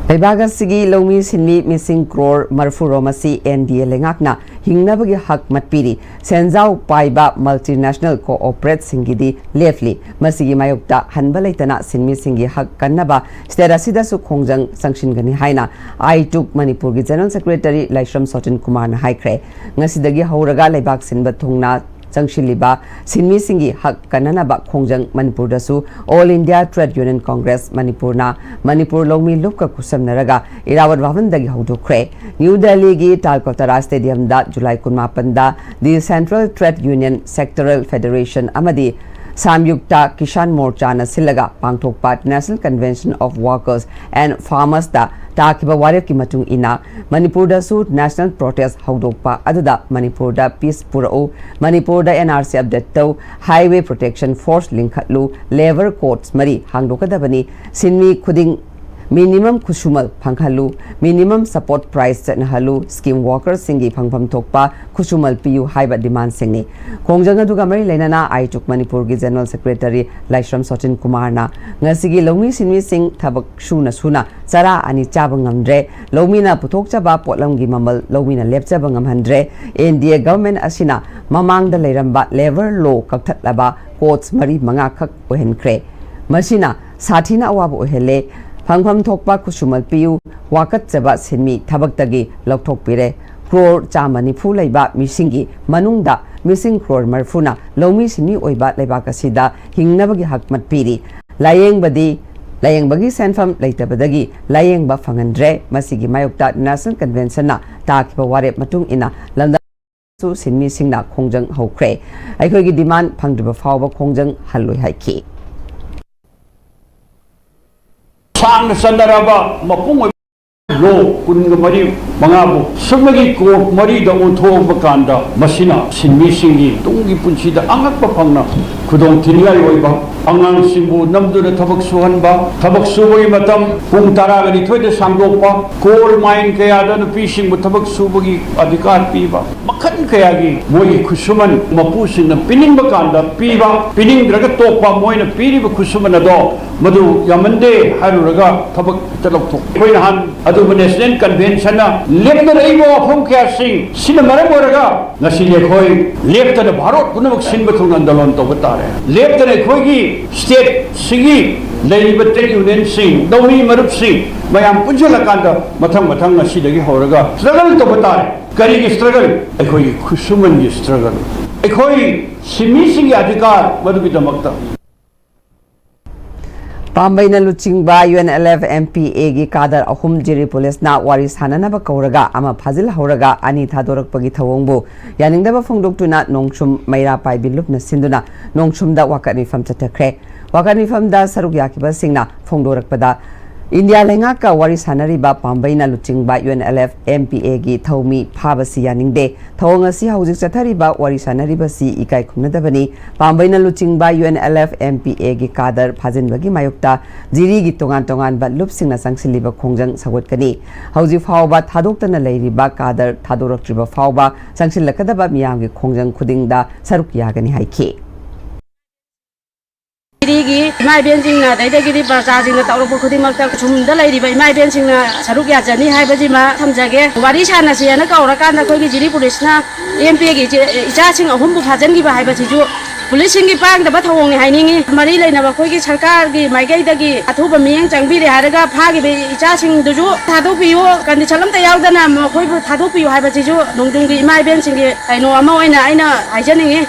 ꯂꯩꯕꯥꯛ ꯑꯁꯤꯒꯤ ꯂꯧꯃꯤ ꯁꯤꯟꯃꯤ ꯃꯤꯁꯤꯡ ꯀ꯭ꯔꯣꯔ ꯃꯔꯤꯐꯨꯔꯣꯝ ꯑꯁꯤ N D A ꯂꯩꯉꯥꯛꯅ ꯍꯤꯡꯅꯕꯒꯤ ꯍꯛ ꯃꯠꯄꯤꯔꯤ꯫ ꯁꯦꯟꯖꯥꯎ ꯄꯥꯏꯕ multinational corporateꯁꯤꯡꯒꯤꯗꯤ ꯂꯦꯞꯂꯤ꯫ ꯃꯁꯤꯒꯤ ꯃꯥꯌꯣꯛꯇ ꯍꯟꯕ ꯂꯩꯇꯅ ꯁꯤꯟꯃꯤꯁꯤꯡꯒꯤ ꯍꯛ ꯀꯟꯅꯕ state ꯑꯁꯤꯗꯁꯨ ꯈꯣꯡꯖꯪ ꯆꯪꯁꯤꯟꯒꯅꯤ ꯍꯥꯏꯅ ꯑꯥꯏꯇꯨꯛ ꯃꯅꯤꯄꯨꯔꯒꯤ General Secretary ꯂꯥꯏꯁ꯭ꯔꯝ ꯁꯣꯇꯤꯟ ꯀꯨꯃꯥꯔꯅ ꯍꯥꯏꯈ꯭ꯔꯦ꯫ ꯉꯁꯤꯗꯒꯤ ꯍꯧꯔꯒ ꯂꯩꯕꯥꯛ ꯁꯤꯟꯕ ꯊꯨꯡꯅ ꯆꯪꯁꯤꯜꯂꯤꯕ ꯁꯤꯟꯃꯤꯁꯤꯡꯒꯤ ꯍꯛ ꯀꯟꯅꯅꯕ ꯈꯣꯡꯖꯪ ꯃꯅꯤꯄꯨꯔꯗꯁꯨ All India Trade Union Congress ꯃꯅꯤꯄꯨꯔꯅ ꯃꯅꯤꯄꯨꯔ ꯂꯧꯃꯤ ꯂꯨꯞꯀ ꯈꯨꯠꯁꯝꯅꯔꯒ ꯏꯔꯥꯕꯠ ꯚꯕꯟꯗꯒꯤ ꯍꯧꯗꯣꯛꯈ꯭ꯔꯦ꯫ ꯅ꯭ꯌꯨ ꯗꯦꯜꯂꯤꯒꯤ ꯇꯥꯜꯀꯇꯣꯔꯥ stadiumꯗ July ꯀꯨꯟꯃꯥꯄꯟꯗ The Central Trade Union Sectoral Federation ꯑꯃꯗꯤ ꯁꯥꯝꯌꯨꯛꯇ ꯀꯤꯁꯥꯟ ꯃꯣꯔꯆꯥꯅ ꯁꯤꯜꯂꯒ ꯄꯥꯡꯊꯣꯛꯄ National Convention of Workers and Farmersꯇ ꯇꯥꯈꯤꯕ ꯋꯥꯔꯦꯞꯀꯤ ꯃꯇꯨꯡ ꯏꯟꯅ ꯃꯅꯤꯄꯨꯔꯗꯁꯨ ꯅꯦꯁꯅꯦꯜ ꯄ꯭ꯔꯣꯇꯦꯁ ꯍꯧꯗꯣꯛꯄ ꯑꯗꯨꯗ ꯃꯅꯤꯄꯨꯔꯗ ꯄꯤꯁ ꯄꯨꯔꯛꯎ, ꯃꯅꯤꯄꯨꯔꯗ ꯑꯦꯟ ꯑꯥꯔ ꯁꯤ ꯑꯞꯗꯦꯠ ꯇꯧ, ꯍꯥꯏꯋꯦ ꯄ꯭ꯔꯣꯇꯦꯛꯁꯟ ꯐꯣꯔꯁ ꯂꯤꯡꯈꯠꯂꯨ, ꯂꯦꯕꯔ ꯀꯣꯗꯁ ꯃꯔꯤ ꯍꯥꯡꯗꯣꯛꯀꯗꯕꯅꯤ, ꯁꯤꯟꯃꯤ ꯈꯨꯗꯤꯡ ꯃꯤꯅꯤꯃꯝ ꯈꯨꯠꯁꯨꯃꯜ ꯐꯪꯍꯜꯂꯨ, ꯃꯤꯅꯤꯃꯝ ꯁꯄꯣꯔꯠ ꯄ꯭ꯔꯥꯏꯁ ꯆꯠꯅꯍꯜꯂꯨ, ꯁ꯭ꯀꯤꯝ ꯋꯥꯔꯀꯔꯁꯤꯡꯒꯤ ꯐꯪꯐꯝ ꯊꯣꯛꯄ ꯈꯨꯠꯁꯨꯃꯜ ꯄꯤꯌꯨ ꯍꯥꯏꯕ ꯗꯤꯃꯥꯟꯁꯤꯡꯅꯤ꯫ ꯈꯣꯡꯖꯪ ꯑꯗꯨꯒ ꯃꯔꯤ ꯂꯩꯅꯅ ꯑꯥꯏꯇꯨꯛ ꯃꯅꯤꯄꯨꯔꯒꯤ ꯖꯦꯅꯔꯦꯜ ꯁꯦꯀ꯭ꯔꯦꯇꯔꯤ ꯂꯥꯏꯁ꯭ꯔꯝ ꯁꯣꯆꯤꯟ ꯀꯨꯃꯥꯔꯅ ꯉꯁꯤꯒꯤ ꯂꯧꯃꯤ ꯁꯤꯟꯃꯤꯁꯤꯡ ꯊꯕꯛ ꯁꯨꯅ ꯁꯨꯅ ꯆꯔꯥ ꯑꯅꯤ ꯆꯥꯕ ꯉꯝꯗ꯭ꯔꯦ, ꯂꯧꯃꯤꯅ ꯄꯨꯊꯣꯛꯆꯕ ꯄꯣꯠꯂꯝꯒꯤ ꯃꯃꯜ ꯂꯧꯃꯤꯅ ꯂꯦꯞꯆꯕ ꯉꯝꯍꯟꯗ꯭ꯔꯦ, ꯑꯦꯟ ꯗꯤ ꯑꯦ ꯒꯚꯔꯟꯃꯦꯟꯠ ꯑꯁꯤꯅ ꯃꯃꯥꯡꯗ ꯂꯩꯔꯝꯕ ꯂꯦꯕꯔ ꯂꯣ ꯀꯛꯊꯠꯂꯕ ꯀꯣꯗꯁ ꯃꯔꯤ ꯃꯉꯥ ꯈꯛ ꯑꯣꯏꯍꯟꯈ꯭ꯔꯦ꯫ ꯃꯁꯤꯅ ꯁꯥꯊꯤꯅ ꯑꯋꯥꯕ ꯑꯣꯏꯍꯜꯂꯦ꯫ ꯐꯪꯐꯝ ꯊꯣꯛꯄ ꯈꯨꯠꯁꯨꯃꯜ ꯄꯤꯌꯨ, ꯋꯥꯀꯠꯆꯕ ꯁꯤꯟꯃꯤ ꯊꯕꯛꯇꯒꯤ ꯂꯧꯊꯣꯛꯄꯤꯔꯦ꯫ ꯀ꯭ꯔꯣꯔ ꯆꯥꯝꯃ ꯅꯤꯐꯨ ꯂꯩꯕ ꯃꯤꯁꯤꯡꯒꯤ ꯃꯅꯨꯡꯗ ꯃꯤꯁꯤꯡ ꯀ꯭ꯔꯣꯔ ꯃꯔꯤꯐꯨꯅ ꯂꯧꯃꯤ ꯁꯤꯟꯃꯤ ꯑꯣꯏꯕ ꯂꯩꯕꯥꯛ ꯑꯁꯤꯗ ꯍꯤꯡꯅꯕꯒꯤ ꯍꯛ ꯃꯠꯄꯤꯔꯤ꯫ ꯂꯥꯌꯦꯡꯕꯗꯤ, ꯂꯥꯌꯦꯡꯕꯒꯤ ꯁꯦꯟꯐꯝ ꯂꯩꯇꯕꯗꯒꯤ ꯂꯥꯌꯦꯡꯕ ꯐꯪꯍꯟꯗ꯭ꯔꯦ꯫ ꯃꯁꯤꯒꯤ ꯃꯥꯌꯣꯛꯇ ꯅꯦꯁꯅꯦꯜ ꯀꯟꯚꯦꯟꯁꯟꯅ ꯇꯥꯈꯤꯕ ꯋꯥꯔꯦꯞ ꯃꯇꯨꯡ ꯏꯟꯅ ꯂꯝꯗꯝ ꯁꯤꯟꯃꯤꯁꯤꯡꯅ ꯈꯣꯡꯖꯪ ꯍꯧꯈ꯭ꯔꯦ꯫ ꯑꯩꯈꯣꯏꯒꯤ ꯗꯤꯃꯥꯟ ꯐꯪꯗ꯭ꯔꯤꯕ ꯐꯥꯎꯕ ꯈꯣꯡꯖꯪ ꯍꯜꯂꯣꯏ ꯍꯥꯏꯈꯤ꯫ ꯁꯥꯡꯅ ꯆꯠꯅꯔꯕ ꯃꯄꯨꯡ ꯑꯣꯏꯕ ꯂꯣ ꯀꯨꯟꯒ ꯃꯔꯤ ꯃꯉꯥꯕꯨ ꯁꯨꯞꯅꯒꯤ ꯀꯣꯔꯠ ꯃꯔꯤꯗ ꯑꯣꯟꯊꯣꯛꯄ ꯀꯥꯟꯗ, ꯃꯁꯤꯅ ꯁꯤꯟꯃꯤꯁꯤꯡꯒꯤ ꯇꯨꯡꯒꯤ ꯄꯨꯟꯁꯤꯗ ꯑꯉꯛꯄ ꯐꯪꯅ ꯈꯨꯗꯣꯡ ꯊꯤꯅꯤꯡꯉꯥꯏ ꯑꯣꯏꯕ, ꯑꯉꯥꯡꯁꯤꯡꯕꯨ ꯅꯝꯗꯨꯅ ꯊꯕꯛ ꯁꯨꯍꯟꯕ, ꯊꯕꯛ ꯁꯨꯕꯒꯤ ꯃꯇꯝ ꯄꯨꯡ ꯇꯔꯥꯒꯅꯤꯊꯣꯏꯗ ꯁꯥꯡꯗꯣꯛꯄ, ꯀꯣꯜ ꯃꯥꯏꯟ ꯀꯌꯥꯗ ꯅꯨꯄꯤꯁꯤꯡꯕꯨ ꯊꯕꯛ ꯁꯨꯕꯒꯤ ꯑꯙꯤꯀꯥꯔ ꯄꯤꯕ, ꯃꯈꯜ ꯀꯌꯥꯒꯤ ꯃꯣꯏꯒꯤ ꯈꯨꯠꯁꯨꯃꯟ ꯃꯄꯨꯁꯤꯡꯅ ꯄꯤꯅꯤꯡꯕ ꯀꯥꯟꯗ ꯄꯤꯕ, ꯄꯤꯅꯤꯡꯗ꯭ꯔꯒ ꯇꯣꯛꯄ, ꯃꯣꯏꯅ ꯄꯤꯔꯤꯕ ꯈꯨꯠꯁꯨꯃꯟ ꯑꯗꯣ ꯃꯗꯨ ꯌꯥꯝꯃꯟꯗꯦ ꯍꯥꯏꯔꯨꯔꯒ ꯊꯕꯛ ꯍꯦꯛꯇ ꯂꯧꯊꯣꯛ꯫ ꯑꯩꯈꯣꯏ ꯅꯍꯥꯟ ꯑꯗꯨꯕꯨ ꯅꯦꯁꯅꯦꯜ ꯀꯟꯚꯦꯟꯁꯟꯅ ꯂꯦꯞꯅꯔꯛꯏꯕ ꯋꯥꯐꯝ ꯀꯌꯥꯁꯤꯡ ꯁꯤꯅ ꯃꯔꯝ ꯑꯣꯏꯔꯒ ꯉꯁꯤꯗꯤ ꯑꯩꯈꯣꯏ ꯂꯦꯞꯇꯅ ꯚꯥꯔꯠ ꯄꯨꯝꯅꯃꯛ ꯁꯤꯟꯕ ꯊꯨꯡꯅ ꯑꯟꯗꯣꯂꯟ ꯇꯧꯕ ꯇꯥꯔꯦ꯫ ꯂꯦꯞꯇꯅ ꯑꯩꯈꯣꯏꯒꯤ ꯁ꯭ꯇꯦꯠꯁꯤꯒꯤ ꯂꯩꯔꯤꯕ ꯇ꯭ꯔꯦꯗ ꯌꯨꯅꯤꯌꯟꯁꯤꯡ, ꯂꯧꯃꯤ ꯃꯔꯨꯞꯁꯤꯡ ꯃꯌꯥꯝ ꯄꯨꯟꯁꯤꯜꯂꯀꯥꯟꯗ ꯃꯊꯪ ꯃꯊꯪ ꯉꯁꯤꯗꯒꯤ ꯍꯧꯔꯒ ꯁ꯭ꯇ꯭ꯔꯒꯜ ꯇꯧꯕ ꯇꯥꯔꯦ꯫ ꯀꯔꯤꯒꯤ ꯁ꯭ꯇ꯭ꯔꯒꯜ? ꯑꯩꯈꯣꯏꯒꯤ ꯈꯨꯠꯁꯨꯃꯟꯒꯤ ꯁ꯭ꯇ꯭ꯔꯒꯜ, ꯑꯩꯈꯣꯏ ꯁꯤꯟꯃꯤꯁꯤꯡꯒꯤ ꯑꯙꯤꯀꯥꯔ ꯃꯗꯨꯒꯤꯗꯃꯛꯇ꯫ ꯄꯥꯝꯕꯩꯅ ꯂꯨꯆꯤꯡꯕ U N L F M P ꯑꯦꯒꯤ ꯀꯥꯗꯔ ꯑꯍꯨꯝ ꯖꯤꯔꯤ ꯄꯨꯂꯤꯁꯅ ꯋꯥꯔꯤ ꯁꯥꯟꯅꯅꯕ ꯀꯧꯔꯒ ꯑꯃ ꯐꯥꯖꯤꯜꯍꯧꯔꯒ ꯑꯅꯤ ꯊꯥꯗꯣꯔꯛꯄꯒꯤ ꯊꯧꯑꯣꯡꯕꯨ ꯌꯥꯅꯤꯡꯗꯕ ꯐꯣꯡꯗꯣꯛꯇꯨꯅ ꯅꯣꯡꯁꯨꯝ ꯃꯩꯔꯥ ꯄꯥꯏꯕꯤ ꯂꯨꯞꯅ ꯁꯤꯟꯗꯨꯅ ꯅꯣꯡꯁꯨꯝꯗ ꯋꯥꯀꯠ ꯃꯤꯐꯝ ꯆꯠꯊꯈ꯭ꯔꯦ꯫ ꯋꯥꯀꯠ ꯃꯤꯐꯝꯗ ꯁꯔꯨꯛ ꯌꯥꯈꯤꯕꯁꯤꯡꯅ ꯐꯣꯡꯗꯣꯔꯛꯄꯗ, ꯏꯟꯗꯤꯌꯥ ꯂꯩꯉꯥꯛꯀ ꯋꯥꯔꯤ ꯁꯥꯟꯅꯔꯤꯕ ꯄꯥꯝꯕꯩꯅ ꯂꯨꯆꯤꯡꯕ UNLF MPAꯒꯤ ꯊꯧꯃꯤ ꯐꯥꯕꯁꯤ ꯌꯥꯅꯤꯡꯗꯦ꯫ ꯊꯧꯑꯣꯡ ꯑꯁꯤ ꯍꯧꯖꯤꯛ ꯆꯠꯊꯔꯤꯕ ꯋꯥꯔꯤ ꯁꯥꯟꯅꯔꯤꯕꯁꯤ ꯏꯀꯥꯏ ꯈꯨꯝꯅꯗꯕꯅꯤ꯫ ꯄꯥꯝꯕꯩꯅ ꯂꯨꯆꯤꯡꯕ UNLF MPAꯒꯤ ꯀꯥꯗꯔ ꯐꯥꯖꯤꯟꯕꯒꯤ ꯃꯥꯌꯣꯛꯇ ꯖꯤꯔꯤꯒꯤ ꯇꯣꯉꯥꯟ ꯇꯣꯉꯥꯟꯕ ꯂꯨꯞꯁꯤꯡꯅ ꯆꯪꯁꯤꯜꯂꯤꯕ ꯈꯣꯡꯖꯪ ꯁꯧꯒꯠꯀꯅꯤ꯫ ꯍꯧꯖꯤꯛ ꯐꯥꯎꯕ ꯊꯥꯗꯣꯛꯇꯅ ꯂꯩꯔꯤꯕ ꯀꯥꯗꯔ ꯊꯥꯗꯣꯔꯛꯇ꯭ꯔꯤꯕ ꯐꯥꯎꯕ ꯆꯪꯁꯤꯜꯂꯛꯀꯗꯕ ꯃꯤꯌꯥꯝꯒꯤ ꯈꯣꯡꯖꯪ ꯈꯨꯗꯤꯡꯗ ꯁꯔꯨꯛ ꯌꯥꯒꯅꯤ ꯍꯥꯏꯈꯤ꯫ ꯁꯤꯒꯤ ꯏꯃꯥ ꯏꯕꯦꯟꯁꯤꯡꯅ, ꯑꯗꯩꯗꯒꯤꯗꯤ ꯄ꯭ꯔꯖꯥꯁꯤꯡꯅ ꯇꯧꯔꯛꯄ ꯈꯨꯗꯤꯡꯃꯛꯇ ꯁꯨꯝꯗ ꯂꯩꯔꯤꯕ ꯏꯃꯥ ꯏꯕꯦꯟꯁꯤꯡꯅ ꯁꯔꯨꯛ ꯌꯥꯖꯅꯤ ꯍꯥꯏꯕꯁꯤꯃ ꯊꯝꯖꯒꯦ꯫ ꯋꯥꯔꯤ ꯁꯥꯟꯅꯁꯦꯅ ꯀꯧꯔꯀꯥꯟꯗ ꯑꯩꯈꯣꯏꯒꯤ ꯖꯤꯔꯤ ꯄꯨꯂꯤꯁꯅ ꯑꯦꯝ ꯄꯤ ꯑꯦꯒꯤ ꯏꯆꯦ-, ꯏꯆꯥꯁꯤꯡ ꯑꯍꯨꯝꯕꯨ ꯐꯥꯖꯤꯟꯈꯤꯕ ꯍꯥꯏꯕꯁꯤꯁꯨ ꯄꯨꯂꯤꯁꯁꯤꯡꯒꯤ ꯄꯥꯡꯗꯕ ꯊꯧꯑꯣꯡꯅꯤ ꯍꯥꯏꯅꯤꯡꯉꯤ꯫ ꯃꯔꯤ ꯂꯩꯅꯕ ꯑꯩꯈꯣꯏꯒꯤ ꯁꯔꯀꯥꯔꯒꯤ ꯃꯥꯏꯀꯩꯗꯒꯤ ꯑꯊꯨꯕ ꯃꯤꯠꯌꯦꯡ ꯆꯪꯕꯤꯔꯦ ꯍꯥꯏꯔꯒ ꯐꯥꯈꯤꯕ ꯏꯆꯥꯁꯤꯡꯗꯨꯁꯨ ꯊꯥꯗꯣꯛꯄꯤꯌꯨ, ꯀꯟꯗꯤꯁꯟ ꯑꯝꯇ ꯌꯥꯎꯗꯅ ꯃꯈꯣꯏꯕꯨ ꯊꯥꯗꯣꯛꯄꯤꯌꯨ ꯍꯥꯏꯕꯁꯤꯁꯨ ꯅꯣꯡꯖꯨꯝꯒꯤ ꯏꯃꯥ ꯏꯕꯦꯟꯁꯤꯡꯒꯤ ꯀꯩꯅꯣ ꯑꯃ ꯑꯣꯏꯅ ꯑꯩꯅ ꯍꯥꯏꯖꯅꯤꯡꯉꯤ꯫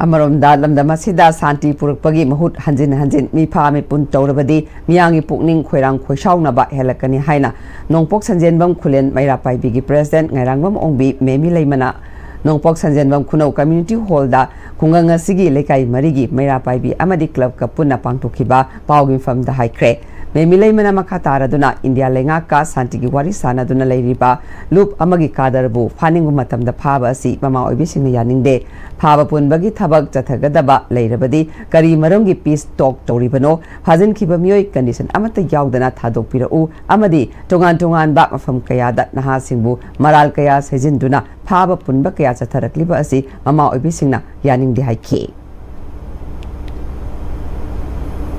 ꯑꯃꯔꯣꯝꯗ, ꯂꯝꯗꯝ ꯑꯁꯤꯗ ꯁꯥꯟꯇꯤ ꯄꯨꯔꯛꯄꯒꯤ ꯃꯍꯨꯠ ꯍꯟꯖꯤꯟ ꯍꯟꯖꯤꯟ ꯃꯤꯐꯥ ꯃꯤꯄꯨꯟ ꯇꯧꯔꯕꯗꯤ ꯃꯤꯌꯥꯝꯒꯤ ꯄꯨꯛꯅꯤꯡ ꯈꯣꯏꯔꯥꯡ ꯈꯣꯏꯁꯥꯎꯅꯕ ꯍꯦꯜꯂꯛꯀꯅꯤ ꯍꯥꯏꯅ ꯅꯣꯡꯄꯣꯛ ꯁꯟꯖꯦꯟꯕꯝ ꯈꯨꯂꯦꯟ ꯃꯩꯔꯥ ꯄꯥꯏꯕꯤꯒꯤ ꯄ꯭ꯔꯦꯁꯤꯗꯦꯟꯠ ꯉꯥꯏꯔꯥꯡꯕꯝ ꯑꯣꯡꯕꯤ ꯃꯦꯃꯤ ꯂꯩꯃꯅ ꯅꯣꯡꯄꯣꯛ ꯁꯟꯖꯦꯟꯕꯝ ꯈꯨꯅꯧ ꯀꯝꯃ꯭ꯌꯨꯅꯤꯇꯤ ꯍꯣꯜꯗ ꯈꯨꯡꯒꯪ ꯑꯁꯤꯒꯤ ꯂꯩꯀꯥꯏ ꯃꯔꯤꯒꯤ ꯃꯩꯔꯥ ꯄꯥꯏꯕꯤ ꯑꯃꯗꯤ ꯀ꯭ꯂꯕꯀ ꯄꯨꯟꯅ ꯄꯥꯡꯊꯣꯛꯈꯤꯕ ꯄꯥꯎꯒꯤ ꯃꯤꯐꯝꯗ ꯍꯥꯏꯈ꯭ꯔꯦ꯫ ꯃꯦꯃꯤ ꯂꯩꯃꯅ ꯃꯈꯥ ꯇꯥꯔꯗꯨꯅ ꯏꯟꯗꯤꯌꯥ ꯂꯩꯉꯥꯛꯀ ꯁꯥꯟꯇꯤꯒꯤ ꯋꯥꯔꯤ ꯁꯥꯟꯅꯗꯨꯅ ꯂꯩꯔꯤꯕ ꯂꯨꯞ ꯑꯃꯒꯤ ꯀꯥꯗꯔꯕꯨ ꯐꯥꯅꯤꯡꯕ ꯃꯇꯝꯗ ꯐꯥꯕ ꯑꯁꯤ ꯃꯃꯥ ꯑꯣꯏꯕꯤꯁꯤꯡꯅ ꯌꯥꯅꯤꯡꯗꯦ꯫ ꯐꯥꯕ ꯄꯨꯟꯕꯒꯤ ꯊꯕꯛ ꯆꯠꯊꯒꯗꯕ ꯂꯩꯔꯕꯗꯤ ꯀꯔꯤ ꯃꯔꯝꯒꯤ ꯄꯤꯁ ꯇꯣꯛ ꯇꯧꯔꯤꯕꯅꯣ? ꯐꯥꯖꯤꯟꯈꯤꯕ ꯃꯤꯑꯣꯏ ꯀꯟꯗꯤꯁꯟ ꯑꯃꯠꯇ ꯌꯥꯎꯗꯅ ꯊꯥꯗꯣꯛꯄꯤꯔꯛꯎ ꯑꯃꯗꯤ ꯇꯣꯉꯥꯟ ꯇꯣꯉꯥꯟꯕ ꯃꯐꯝ ꯀꯌꯥꯗ ꯅꯍꯥꯁꯤꯡꯕꯨ ꯃꯔꯥꯜ ꯀꯌꯥ ꯁꯤꯖꯤꯟꯗꯨꯅ ꯐꯥꯕ ꯄꯨꯟꯕ ꯀꯌꯥ ꯆꯠꯊꯔꯛꯂꯤꯕ ꯑꯁꯤ ꯃꯃꯥ ꯑꯣꯏꯕꯤꯁꯤꯡꯅ ꯌꯥꯅꯤꯡꯗꯦ ꯍꯥꯏꯈꯤ꯫